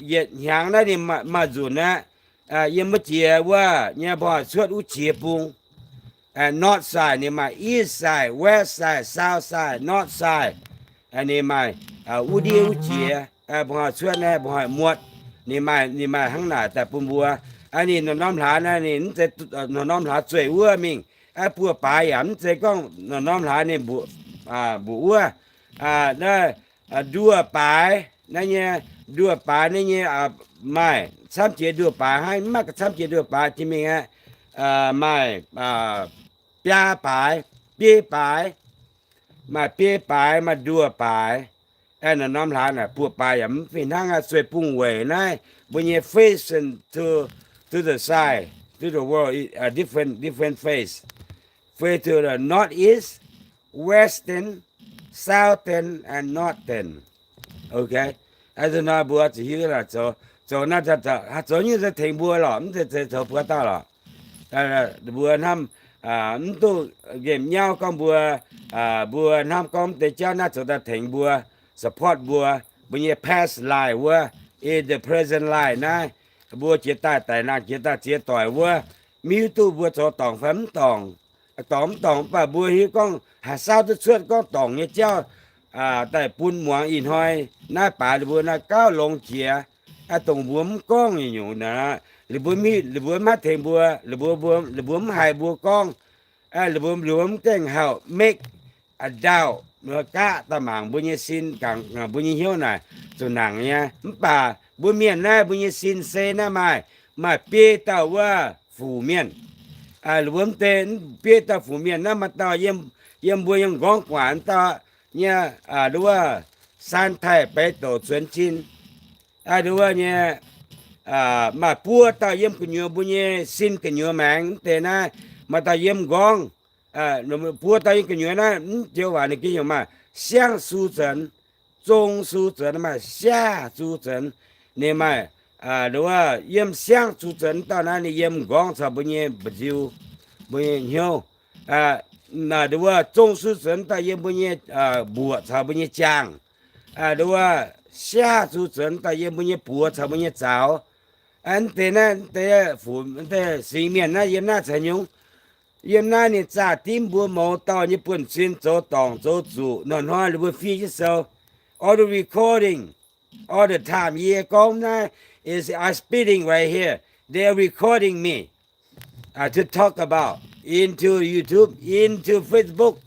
Yietc hnyangx naaiv ninh maaih nzunc aqv. Yiem wuov jiex wuov nyei mba'hnoi cuotv wuov jiex bung. North side ninh maaih, east side, west side, south side, north side. Ninh maaih wuov ndiev wuov jiex, mba'hnoi cuotv naaiv, mba'hnoi muotv. Ninh maaih, ninh maaih hnangv naaic daaih bun mbuo. Ninh norm-norm hlaax naaiv ninh mv zeiz norm-norm hlaax zueih wuov mingh. Buoz-baaix yaac mv zeiz gorngv norm-norm hlaax ninh mbuoqc, mbuoqc wuov. Naaiv nduoh-baaix naaiv nyei, nduoh-baaix naaiv nyei maaih camv jiex nduoh-baaix hnangv, mv maaih ga'camv jiex nduoh-baaix jiex mingh aqv. Maaih biaa baaix, biei baaix, maaih biei baaix, maaih nduoh-baaix. Norm-norm hlaax naaic buoz-baaix yaac mv fih hnangv aqv. Zueih-bung-weic naaiv mbuo nyei face to, to the side, to the world, different, different face. Face to the northeast, western, southern and northern. Ok. Aa, nor mbuo zuqc hiuv zoux, zoux naaiv, zoux nyungc se tengx mbuo lorqc, mv zeiz zoux buoz dauh lorqc. Mbuo hnamv, mv duqv nqemh nyauv gorngv mbuo, mbuo hnamv gorngv mv deix jauv naaiv zoux daaih tengx mbuo, support mbuo, mbuo nyei past life wuov, in the present life naaiv, mbuo jiex daaih daic nangh, jiex daaih ziex doic wuov, mv hiuv duqv mbuo zoux dorngc fai mv dorngc. Dorngc mv dorngc mv baac mbuo hiuv gorngv haih saauv duqv cuotv gorngv dorngc nyei jauv daaih bun muangx ih hnoi naaiv baaix ninh mbuo naaiv gauh longx jiex, dongh mbuo mv gorngv nyei nyungc. Ninh mbuo mv, ninh mbuo mv haih tengx mbuo, ninh mbuo, ninh mbuo mv haiz mbuo gorngv, ninh mbuo, ninh mbuo mv gaengh hauh make a doubt, gaqv daaih mangc mbuo nyei sin, mbuo nyei hnyouv naaic zuqc nangc nyei. Mv baac mbuo mienh naaiv, mbuo nyei sin se naaiv maaih, maaih biei dauh wuov fuc mienh. Ninh mbuo mv deix, biei dauh fuc mienh naaiv maaih dauh yiem, yiem mbuo yiem m'nqorngv gu'nguaaic dauh nyei, wuov saan taaih beix douc zuonx jin. Wuov nyei, maaih buo dauh yiem gu'nyuoz mbuo nyei sin gu'nyuoz maengx. Mv deix naaiv maaih dauh yiem m'nqorngv, buo dauh yiem gu'nyuoz naaiv, mv joux waac ninh gengh heuc maaih siangv su zunx, zong su zunx, maaih siangv su zunx. Ninh maaih, wuov, yiem siangv su zunx dauh naaiv ninh yiem m'nqorngv caux mbuo nyei mba'nziu, mbuo nyei hnyouv. Wuov zong su zunx dauh yiem mbuo nyei mbuoqc caux mbuo nyei jaangh. Wuov siangv su zunx dauh yiem mbuo nyei buoz caux mbuo nyei zaux. Mv deix naaiv, mv deix fuc, mv deix singx mienh naaiv yiem naaiv caux nyungc. Yiem naaiv ninh zaah dimv mbuo mouz dauh nyei buonv-sin zoux dorngc zoux zuqc. Hnoi-hnoi ninh mbuo fiev jienv sou. All the recording, all the time yie gorngv naaiv is, I speaking right here. They are recording me to talk about into YouTube, into Facebook.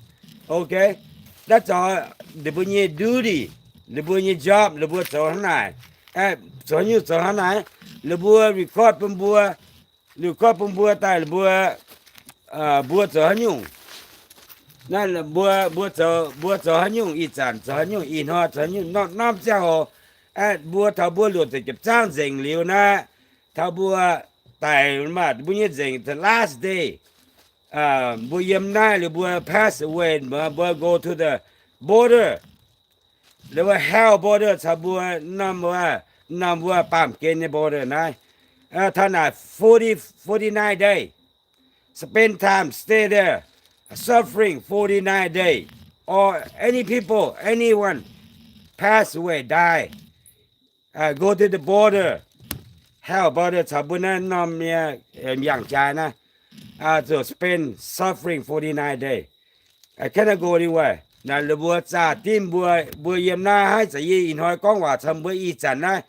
Ok, naaiv zoux ninh mbuo nyei duty, ninh mbuo nyei job, ninh mbuo zoux hnangv naaic. Zoux nyungc zoux hnangv naaic, ninh mbuo record bun mbuo, record bun mbuo daaih ninh mbuo, mbuo zoux haaix nyungc. Naaiv mbuo, mbuo zoux, mbuo zoux haaix nyungc ih zanc, zoux haaix nyungc ih hnoi, zoux haaix nyungc norm norm ziangh hoc, mbuo taux mbuo luoqc ziepc zaangv nzengc liuz naaiv, taux mbuo daic maah, mbuo nyei nzengc the last day, mbuo yiem naaiv liuz mbuo pass away, mbuo go to the border, liuz mbuo hell border caux mbuo norm wuov, norm wuov baamh gen nyei border naaiv, taux naaic forty, forty-nine day, spend time, stay there, suffering forty-nine day, or any people, anyone pass away, die, go to the border, hell border caux mbuo naaiv norm nyei, yangh jaaix naaiv, zuqc spend suffering forty-nine day. Cannot go anywhere. Naaiv mbuo zaah dimv mbuo, mbuo yiem naaiv haaix zanc yie ih hnoi gorngv waac caux mbuo ih zanc naaiv,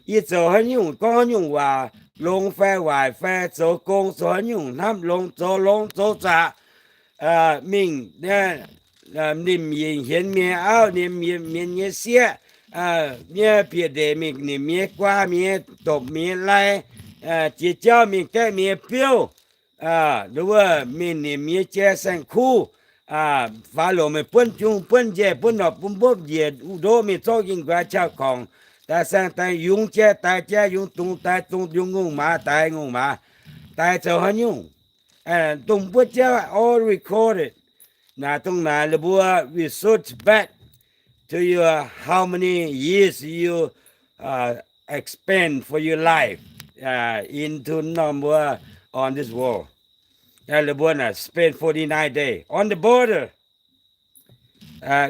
yie zoux haaix nyungc gorngv haaix nyungc waac, longx fai waaic fai zoux gong zoux haaix nyungc hnamv longx zoux longx zoux zaqc, mingh nimc yingc hienx mienh auv, nimc mienh nyei sieqv, nyei bieqc ndeic mingh nimc mienh nyei guaa, mienh nyei dopc, mienh nyei lai, jiex jauv mingh gaeqv mienh nyei biouv, nduov wuov mingh nimc mienh nyei jai saeng-kuv, faaux longc mingh buonv jung buonv njaih buonv norqc bun mbopv njiec ndoqv mingh zorqv yinh nquaix qauh kongc, daix saeng daix yungz jai daix jai yungz dungz daix dungz yungz ngongh maaz daix ngongh maaz, daix zoux haaix nyungc. Dongh mbuo jauv all recorded. Naaiv dongh naaic lih mbuo research back to your how many years you expend for your life into norm wuov on this world. Lih mbuo naaic spend forty-nine day on the border.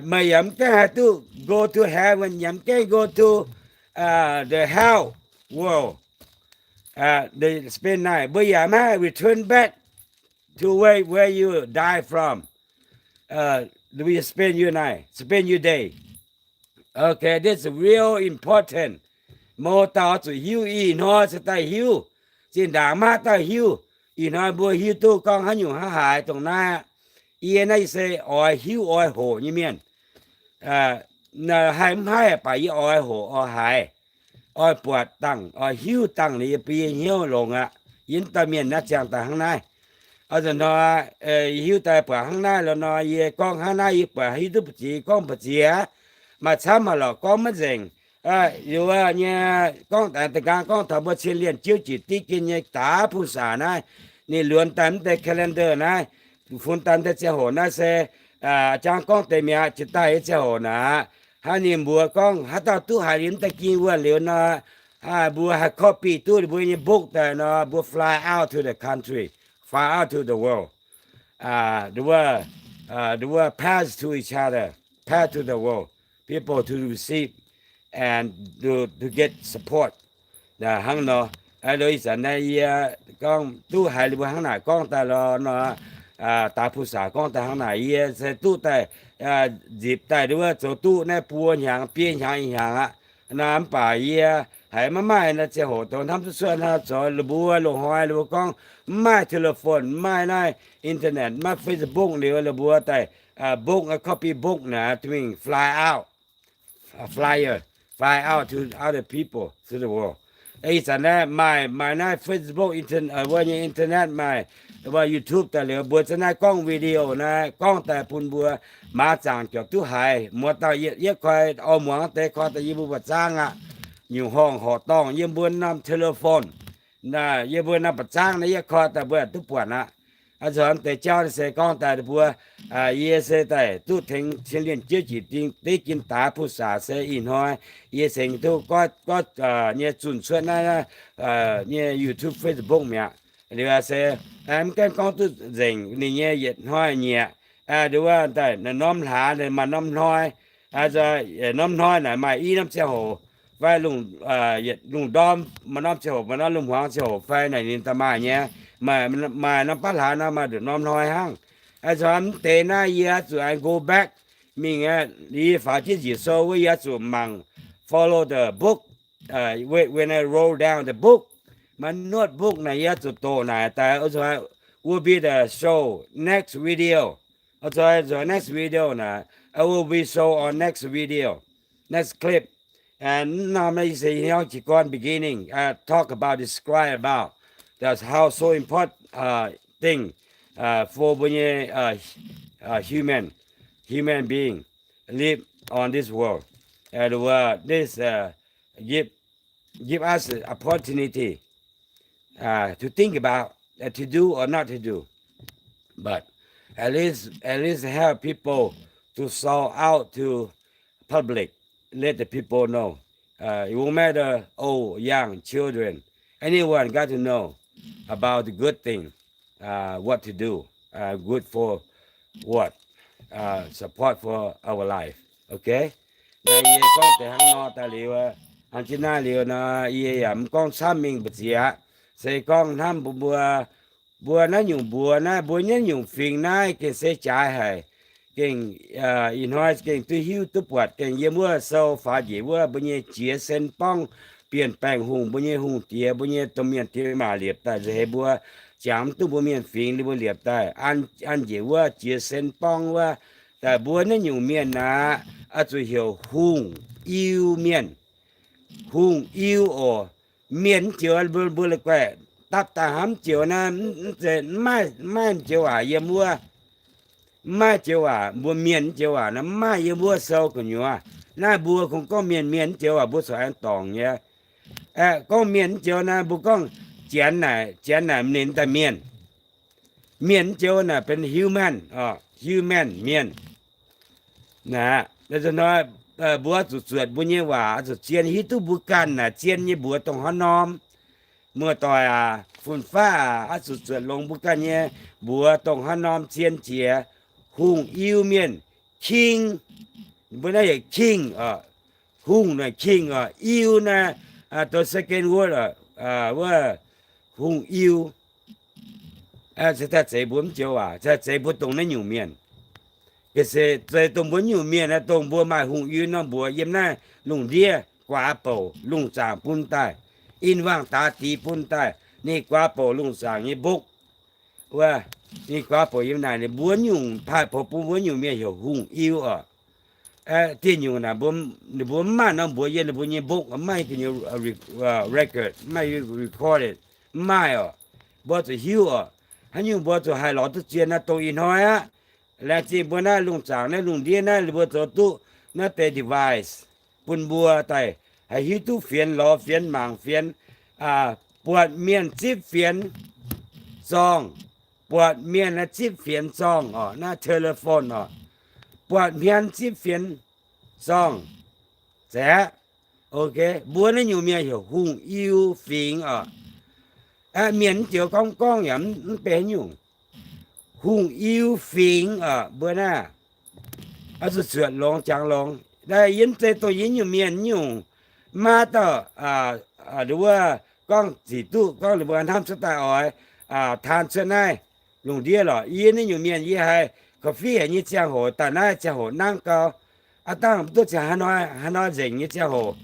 Meih yaac mv gaengh haih duqv go to heaven, yaac mv gaengh go to the hell world. Spend nine, mbuo yaac mv haih return back to where, where you die from. We spend your night, spend your day. Okay, this is real important. Mouz dauh zuqc hiuv, ih hnoi se daaih hiuv. Zinh ndaangc maiv dauh hiuv. Ih hnoi mbuo hiuv duqv gorngv haaix nyungc hnangv haaix dongh naaiv aqv. Yie naaiv se oix hiuv oix hoqc nyei mienh. Haih mv haih baac yie oix hoqc oix haiz, oix buatc dangh, oix hiuv dangh liuz yie bun yie hnyouv longx aqv. Yie mv dauh mienh naaiv ziangh daaih hnangv naaiv. A'zunc hnoi hiuv daaih buatc hnangv naaiv loz nor, yie gorngv hnangv naaiv yie buatc hiuv duqv ba'ziex gorngv ba'ziex aqv. Maaih camv haic lorqc gorngv maiv nzengc. Liuz nyei gorngv daix da'nqaang gorngv taux mbuo cien lienh jiouv jiex div gen nyei daax พรรษา naaiv, ninh luonx daaih mv deix calendar naaiv, funx daaih mv deix ziangh hoc naaiv se jangx gorngv deix mi'aqv, jiex daaih nyei ziangh hoc naaic aqv. Hnangv ninh mbuox gorngv haaix dauh duqv haiz liuz mv deix ging wuonh liuz nor, mbuo haih copy duqv ninh mbuo nyei book daaih nor, mbuo fly out to the country, fly out to the world. The world, the world pass to each other, pass to the world, people to receive and to, to get support. Hnangv nor, ih zanc naaiv yie gorngv duqv haiz ninh mbuo hnangv naaic gorngv daaih lorqc nor, daaih พรรษา gorngv daaih hnangv naaic, yie se duqv daaih nzipc daaih nduov zoux duqv naaiv buo hnyangx biei hnyangx ih hnyangx aqv. Naaiv mv baac yie haiz maiv maaih naaiv ziangh hoc dongh hnamv duqv cuotv hnangv zoux lih mbuo loz-hnoi lih mbuo gorngv mv maaih telephone, mv maaih naaiv internet, mv maaih Facebook liuz lih mbuo daaih book, copy book naaic to mingh fly out, flyer, fly out to other people to the world. Ih zanc naaiv maaih, maaih naaiv Facebook, wuov nyei internet, maaih wuov YouTube daaih liuz mbuo za'naaiv gorngv video naaiv gorngv daaih bun mbuo maaz zaangc ziouc duqv haiz. Muoz dauh yietv koi oix muangx deix koi daaih yie mbuo ba'zangv aqv. Nyungc horngh horqc dorngh yiem mbuo norm telephone, yiem mbuo norm ba'zangv naaiv yietv koi daaih mbuo duqv buatc aqv. A'zunc deix jauv se gorngv daaih mbuo, yie se daaih duqv tengx cien lienh jiouv jiex div gen daax พรรษา se ih hnoi yie cingx duqv gorngv nyei zunh cuotv naaiv nyei YouTube, Facebook mi'aqv. Liuz se mv gaengh gorngv duqv nzengc ninh nyei yietc hnoi nyieqc. Nduov wuov daaih norm hlaax maaih norm hnoi, norm hnoi naaic maaih i norm ziangh hoc, fai lungh, yietc lungh ndorm maaih norm ziangh hoc, maaih norm lungh hmuangx ziangh hoc fai naaic ninh daaih maaih nyei. Maaih, maaih norm baav hlaax nor maaih nduqc norm hnoi hnangv. A'zunc mv deix naaiv yie zuqc aengx go back mingh, yie faaux jienv njiec sou wuov yie zuqc mangc, follow the book, when I roll down the book, my notebook naaic yie zuqc doqc naaic daaih. Will be the show next video. Next video naaic, I will be show on next video, next clip. And norm naaiv se hnyouv jiez gorn beginning, talk about, describe about, that's how so important thing for mbuo nyei uh, human, human being live on this world. And uh, this uh, give give us an opportunity uh, to think about uh, to do or not to do. But at least at least help people to shout out to public, let the people know. Uh, it won't matter old, young, children, anyone got to know about the good thing, uh, what to do, uh, good for what, uh, support for our life. Okay? Naaiv yie gorngv deix hnangv nor daaih liuz, hnangv jiex naaiv liuz nor, yie yaac mv gorngv camv mingh mbu'ziex aqv. Se gorngv hnamv mbuo, mbuo naaiv nyungc mbuox naaiv, mbuo naaiv nyungc fingx naaiv gengh se jaaix haic. Gengh ih hnoi gengh duqv hiuv duqv buatc, gengh yiem wuov sou faaux njiec wuov mbuo nyei jiex sen borngv, Bienh Baengh Hungh, mbuo nyei hungh diex, mbuo nyei domh mienh diex maac liepc daaih nza'heix mbuo jangx mv duqv mbuo mienh fingx, ninh mbuo liepc daaih an, an njiec wuov jiex sen borngv wuov. Daaih mbuo naaiv nyungc mienh aqv, oix zuqc heuc hungh iu mienh. Hungh iu oc. Mienh mv joux, mbuo, mbuo la'guaih dapv daaih hnamv mv joux naaiv, mv, mv zeiz, mv maaih, mv maaih joux waac yiem wuov. Mv maaih joux waac, mbuo mienh mv joux waac naaiv mv maaih yiem wuov sou gu'nyuoz. Naaiv mbuo kungx gorngv mienh, mienh mv joux waac mbuo corc aengx dorngc nyei. Aeqv, gorngv mienh mv joux naaiv mbuo gorngv Janx naaic, Janx naaic ninh daaih mienh. Mienh mv joux naaic benx human, human, mienh. Naaiv, hnoi mbuo oix zuqc zuotc mbuo nyei waac, oix zuqc zien hiuv duqv mbuo ganh naaic zien nyei mbuox dongh haaix norm. Muoz-doic aac, fun-faqv aac, oix zuqc zuotc longx mbuo ganh nyei mbuox dongh haaix norm zien jiex. Hungh iu mienh, king, mbuo naaiv heuc king oc. Hungh naaic king oc, iu naaiv, the second word, wuov hungh iu. Se daaih zeiz mbuo mv joux waac, se daaih zeiz mbuo dongh naaiv nyungc mienh. Ga'se zeiz dongh mbuo nyungc mienh, dongh mbuo maaih hungh iu norm mbuox yiem naaiv lungh ndiev guaax bouc lungh zaangc bun daaih, in wangh daax dix bun daaih, ninh guaax bouc lungh zaangc nyei mbokv. Wuov, ninh guaax bouc yiem naaic, ninh mbuo nyungc paaiv poux bun mbuo nyungc mienh heuc hungh iu oc. Dieh nyungc naaic, ninh mbuo mv maaih norm mbuox yiem ninh mbuo nyei mbokv, mv maaih ga'nyuoz record, mv maaih recorded, mv maaih oc. Mbuo zuqc hiuv oc. Haaix nyungc mbuo zuqc haih lorz duqv zien naaiv dongh ih hnoi aqv. Laengz zingh mbuo naaiv lungh zaangc naaiv lungh ndiev naaiv, ninh mbuo zoux duqv naaiv deix device bun mbuo daaih haih hiuv duqv fienx lorz fienx mangc fienx, buatc mienh zipv fienx zorngh, buatc mienh zipv fienx zorngh oc, naaiv telephone oc, buatc hmien zipv fienx zorngh. Zeiz aqv. Ok, mbuo naaiv nyungc mienh heuc hungh iu fingx oc. Mienh mv joux gorngv gorngv yaac mv benx haaix nyungc. Hungh iu fingx oc, mbuo naaiv oix zuqc zuotc longx jangx longx. Yie mv zeiz dongh yie nyungc mienh nyungc, maiv dauh wuov gorngv zic duqv gorngv ninh mbuo hnamv cuotv daaih oix taan cuotv naaiv lungh ndiev lorqc. Yie naaiv nyungc mienh yie haiz coffee haic nyei ziangh hoc daaih naaiv ziangh hoc nangv gau. Aav dangh mv duqv ziangh haaix hnoi nzengc nyei ziangh hoc.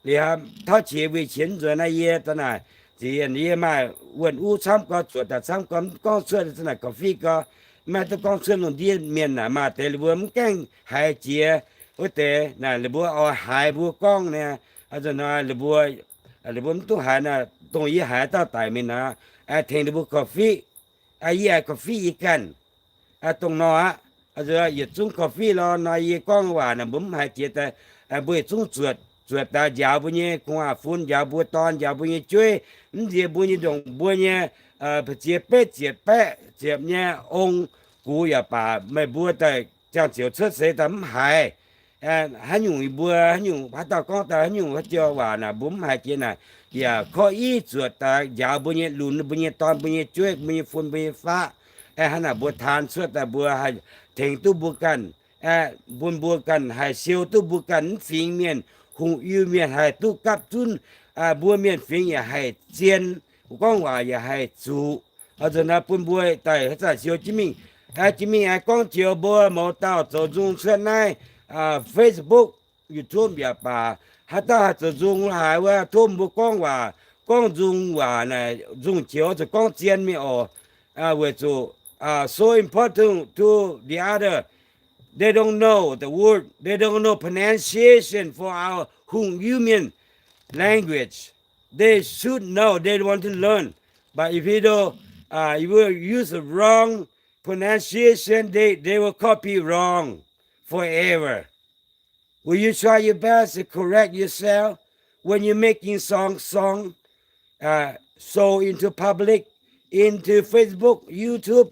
Liuz tauv qiex wui qiex nzuonx naaiv yie daaih naaic, zic yie maaih wuonh uv camv gau, zuoqc daaih camv gau, mv gorngv cuotv za'naaic coffee gau, maiv duqv gorngv cuotv lungh ndiev mienh naaic, maaih deix ninh mbuo mv gaengh haiz jiex wuov deix naaic, ninh mbuo oix haiz mbuo gorngv naaic, hnoi ninh mbuo, ninh mbuo mv duqv haiz naaic, dongh yie haiz dauh daic mingh naaic, tengx ninh mbuo coffee. Yie haiz coffee yie ganh. Dongh nor aqv, yietc zungv coffee lorqc nor, yie gorngv waac naaic mbuo mv haiz jiex daaih, mbuo yietc zungv zuotc, zuotc daaih njaaux mbuo nyei gu'nguaaz-fun, njaaux mbuo dorn, njaaux mbuo nyei jueiv, mv nziex mbuo nyei ndongc mbuo nyei, ziex betv ziepc baeqv ziepc nyei ong gux yaac baac, meih mbuo daaih ziangh ziouc cuotv seix daaih mv haiz. Haaix nyungc mbuo, haaix nyungc haaix dauh gorngv daaih haaix nyungc haaix joux waac naaic mbuo mv haiz jiex naaic, yaac korv-iv zuotc daaih njaaux mbuo nyei lunx, mbuo nyei dorn, mbuo nyei jueiv, mbuo nyei fun, mbuo nyei faqv. Hnangv naaic mbuo taan cuotv daaih mbuo haih tengx duqv mbuo ganh, bun mbuo ganh haih siou duqv mbuo ganh mv fingx mienh, hungh iu mienh haih duqv gapv zunv, mbuo mienh fingx yaac haih zien, gorngv waac yaac haih zuqc. Nzunc naaiv bun mbuo daaih haaix zanc siou jienv mingh, jienv mingh aengx gorngv joux mbuo mouz dauh zoux nzung cuotv naaiv Facebook, YouTube yaac baac, haaix dauh haih zoux nzung haaix wuov, tov mbuo gorngv waac, gorngv nzung waac naaic, nzung joux zuqc gorngv zien mingh oc. Weic zuqc so important to the other. They don't know the word. They don't know pronunciation for our Hungh Iu Mien language. They should know. They want to learn. But if you don't, uh, you will use the wrong pronunciation, they, they will copy wrong forever. Will you try your best to correct yourself when you're making song, song, uh, show into public, into Facebook, YouTube,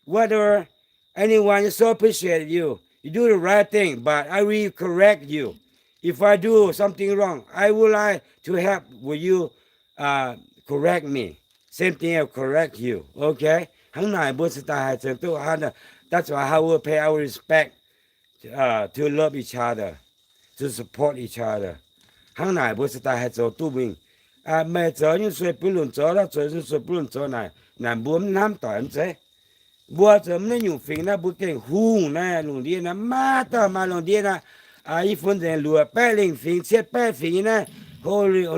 whatever? Anyone, I so appreciate you. You do the right thing, but I will correct you. If I do something wrong, I would like to help. Will you, uh, correct me? Same thing, I'll correct you. Okay? Hnangv naaic mbuo se daaih haih zoux duqv hnangv naaic. That's why I will pay our respect, uh, to love each other, to support each other. Hnangv naaic mbuo se daaih haih zoux duqv mingh. Meih zoux nyungc sueih bun lunc zoux, naaiv zoux nyungc sueih bun lunc zoux naaic, naaic mbuo mv hnamv doic mv zeiz. Mbuo zoux mv naaiv nyungc fingx naaiv, mbuo gengh hungh naaiv, lungh ndiev naaiv maiv dauh maaih lungh ndiev naaiv, i fun nzengc luoqc baeqv lengh fingx, cietv baeqv fingx naaiv,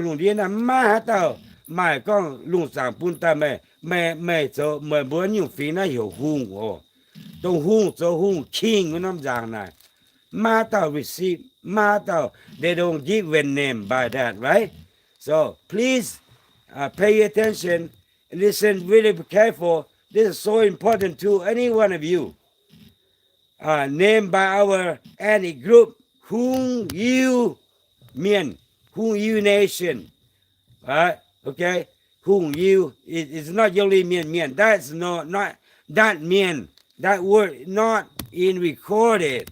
lungh ndiev naaiv maiv haaix dauh maaih gorngv lungh zaangc bun daaih meih, meih, meih zoux, meih mbuo nyungc fingx naaiv heuc hungh oc. Dongh hungh zoux hungh, king wuov norm nzaangc naaic, maiv dauh receive, maiv dauh, they don't give a name by that, right? So please, uh, pay attention, listen really careful. This is so important to any one of you. Uh, named by our ethnic group, Hungh Yiu Mien, Hungh Yiu Nation. Right? Okay? Hungh Yiu is, is not only Mien, Mien. That's no, not that Mien. That word not in recorded.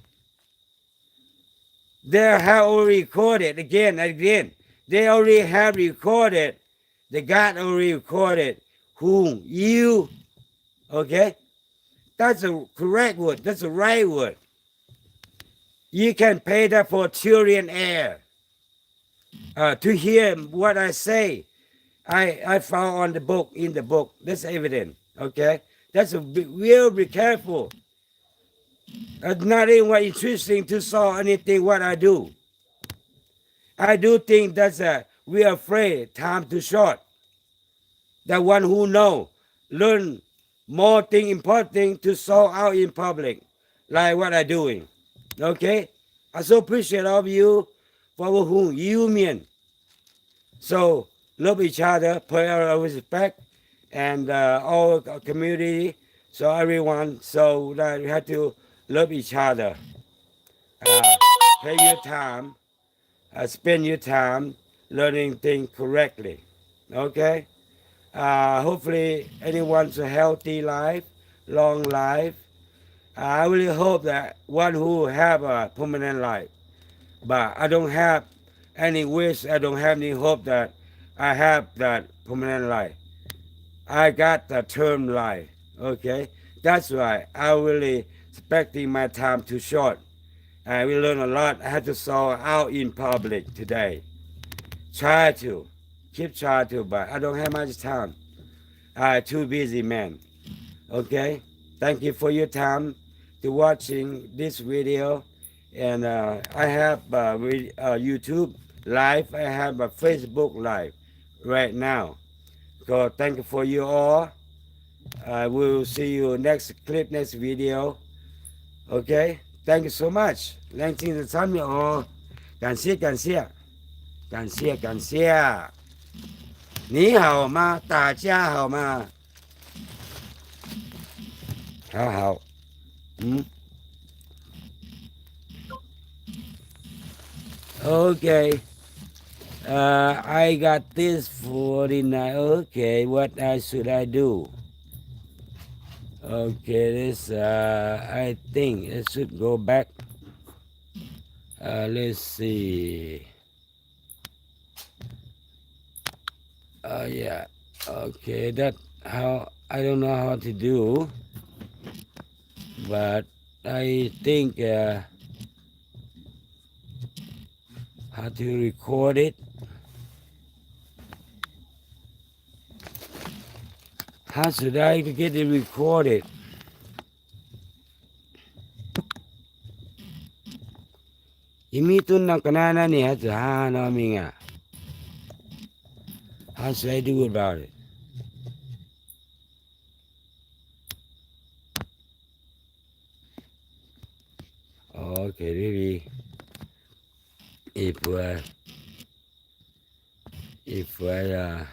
They have already recorded again and again. They already have recorded. The God already recorded Hungh Yiu. Okay? That's a correct word. That's the right word. You can pay that for trillionaire, uh, to hear what I say. I, I found on the book, in the book. That's evidence. Okay? That's a, be, will be careful. Uh, not even what interesting to saw anything what I do. I do think that's a, we are afraid time too short. That one who know, learn more thing, important thing to show out in public, like what I doing. Okay? I so appreciate all of you for Hungh Yiu Mien. So love each other, pay our respect, and, uh, all community. So everyone, so that we have to love each other. Uh, pay your time, uh, spend your time learning things correctly. Okay? Uh, hopefully anyone's a healthy life, long life. I really hope that one who have a permanent life, but I don't have any wish, I don't have any hope that I have that permanent life. I got the term life. Okay? That's why I really expecting my time too short. I will learn a lot. I have to show out in public today. Try to. Keep try to, but I don't have much time. I too busy man. Okay? Thank you for your time to watching this video. And, uh, I have, uh, re-, uh, YouTube live. I have a Facebook live right now. So thank you for you all. I will see you next clip, next video. Okay? Thank you so much. Laengz zingh camv nyei oc. 感谢, 感谢, 感谢, 感谢. 你好吗？大家好吗？好好。嗯。 Okay. Uh, I got this forty-nine. Okay, what I, should I do? Okay, this, uh, I think I should go back. Uh, let's see. Uh, yeah. Okay, that how, I don't know how to do, but I think, uh, how to record it. How should I get it recorded? Yie mv hiuv duqv norm ga'naaiv naaiv ninh haih zuqc hnangv haaix nor mingh aqv. How should I do about it? Okay, maybe if, uh, if I, uh,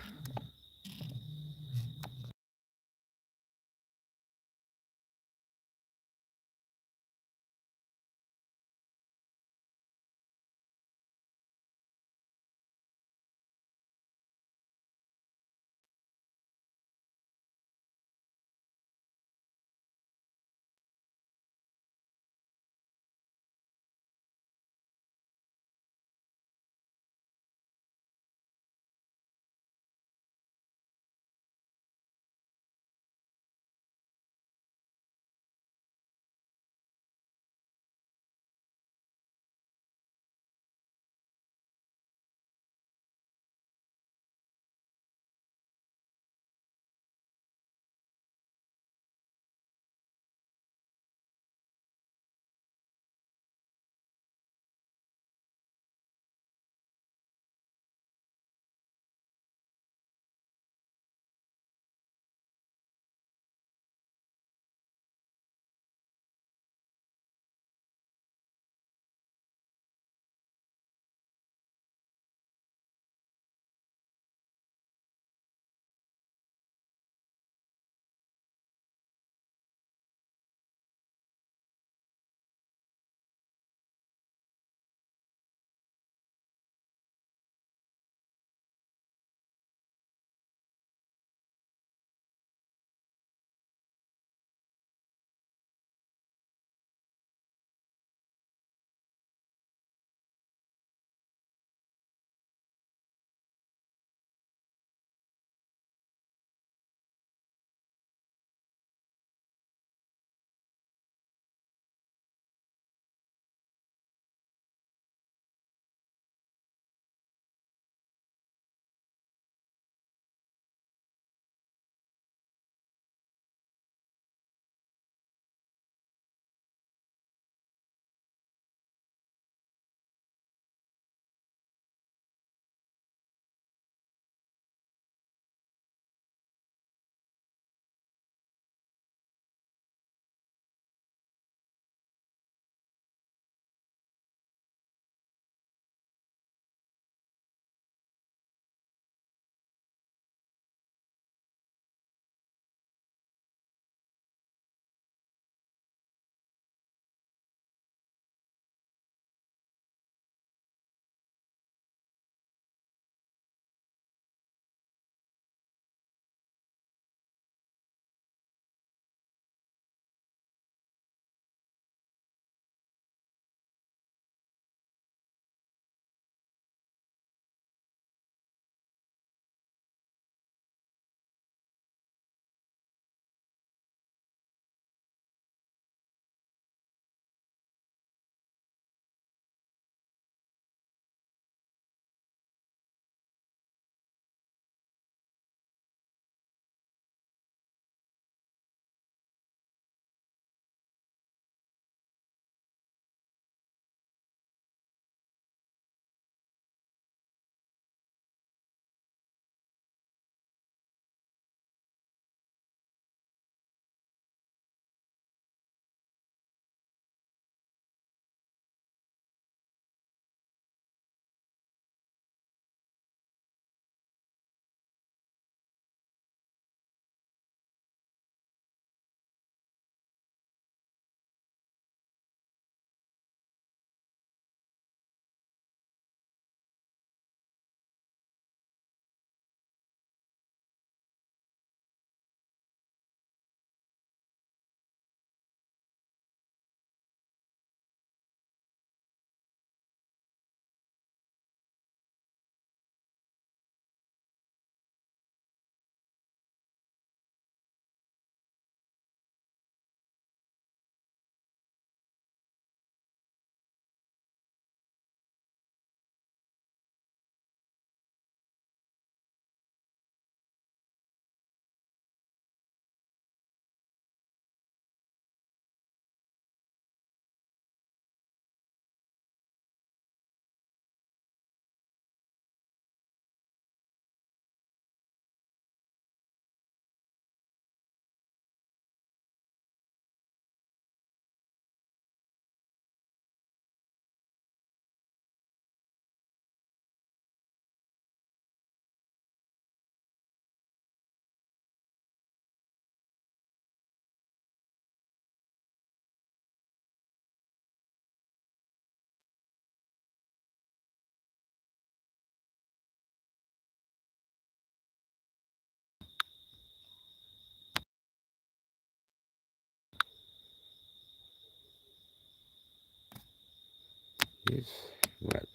What?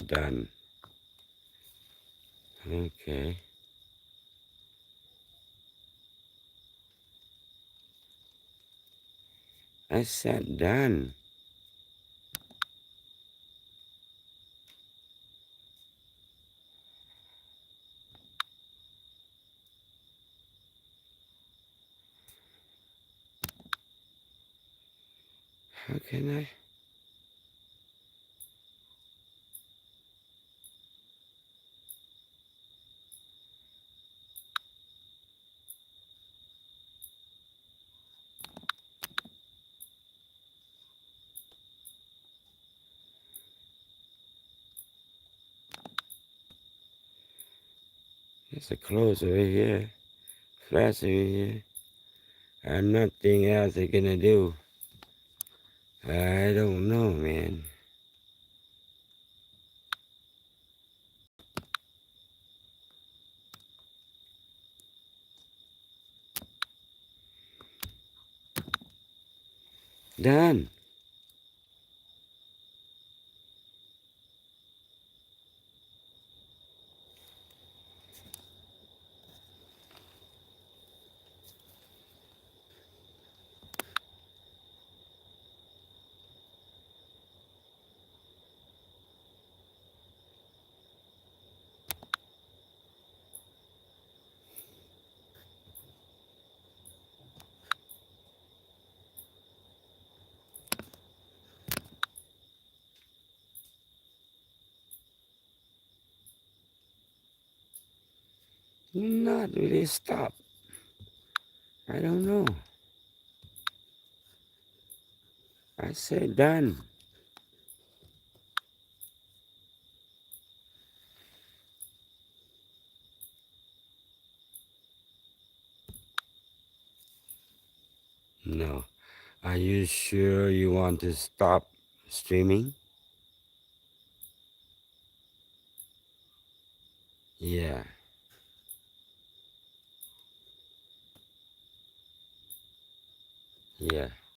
Done. Okay. I said done. How can I? There's a close over here. Flash over here. And nothing else I gonna do. I don't know, man. Done. Not really stop. I don't know. I say done. No. Are you sure you want to stop streaming? Yeah. Yeah.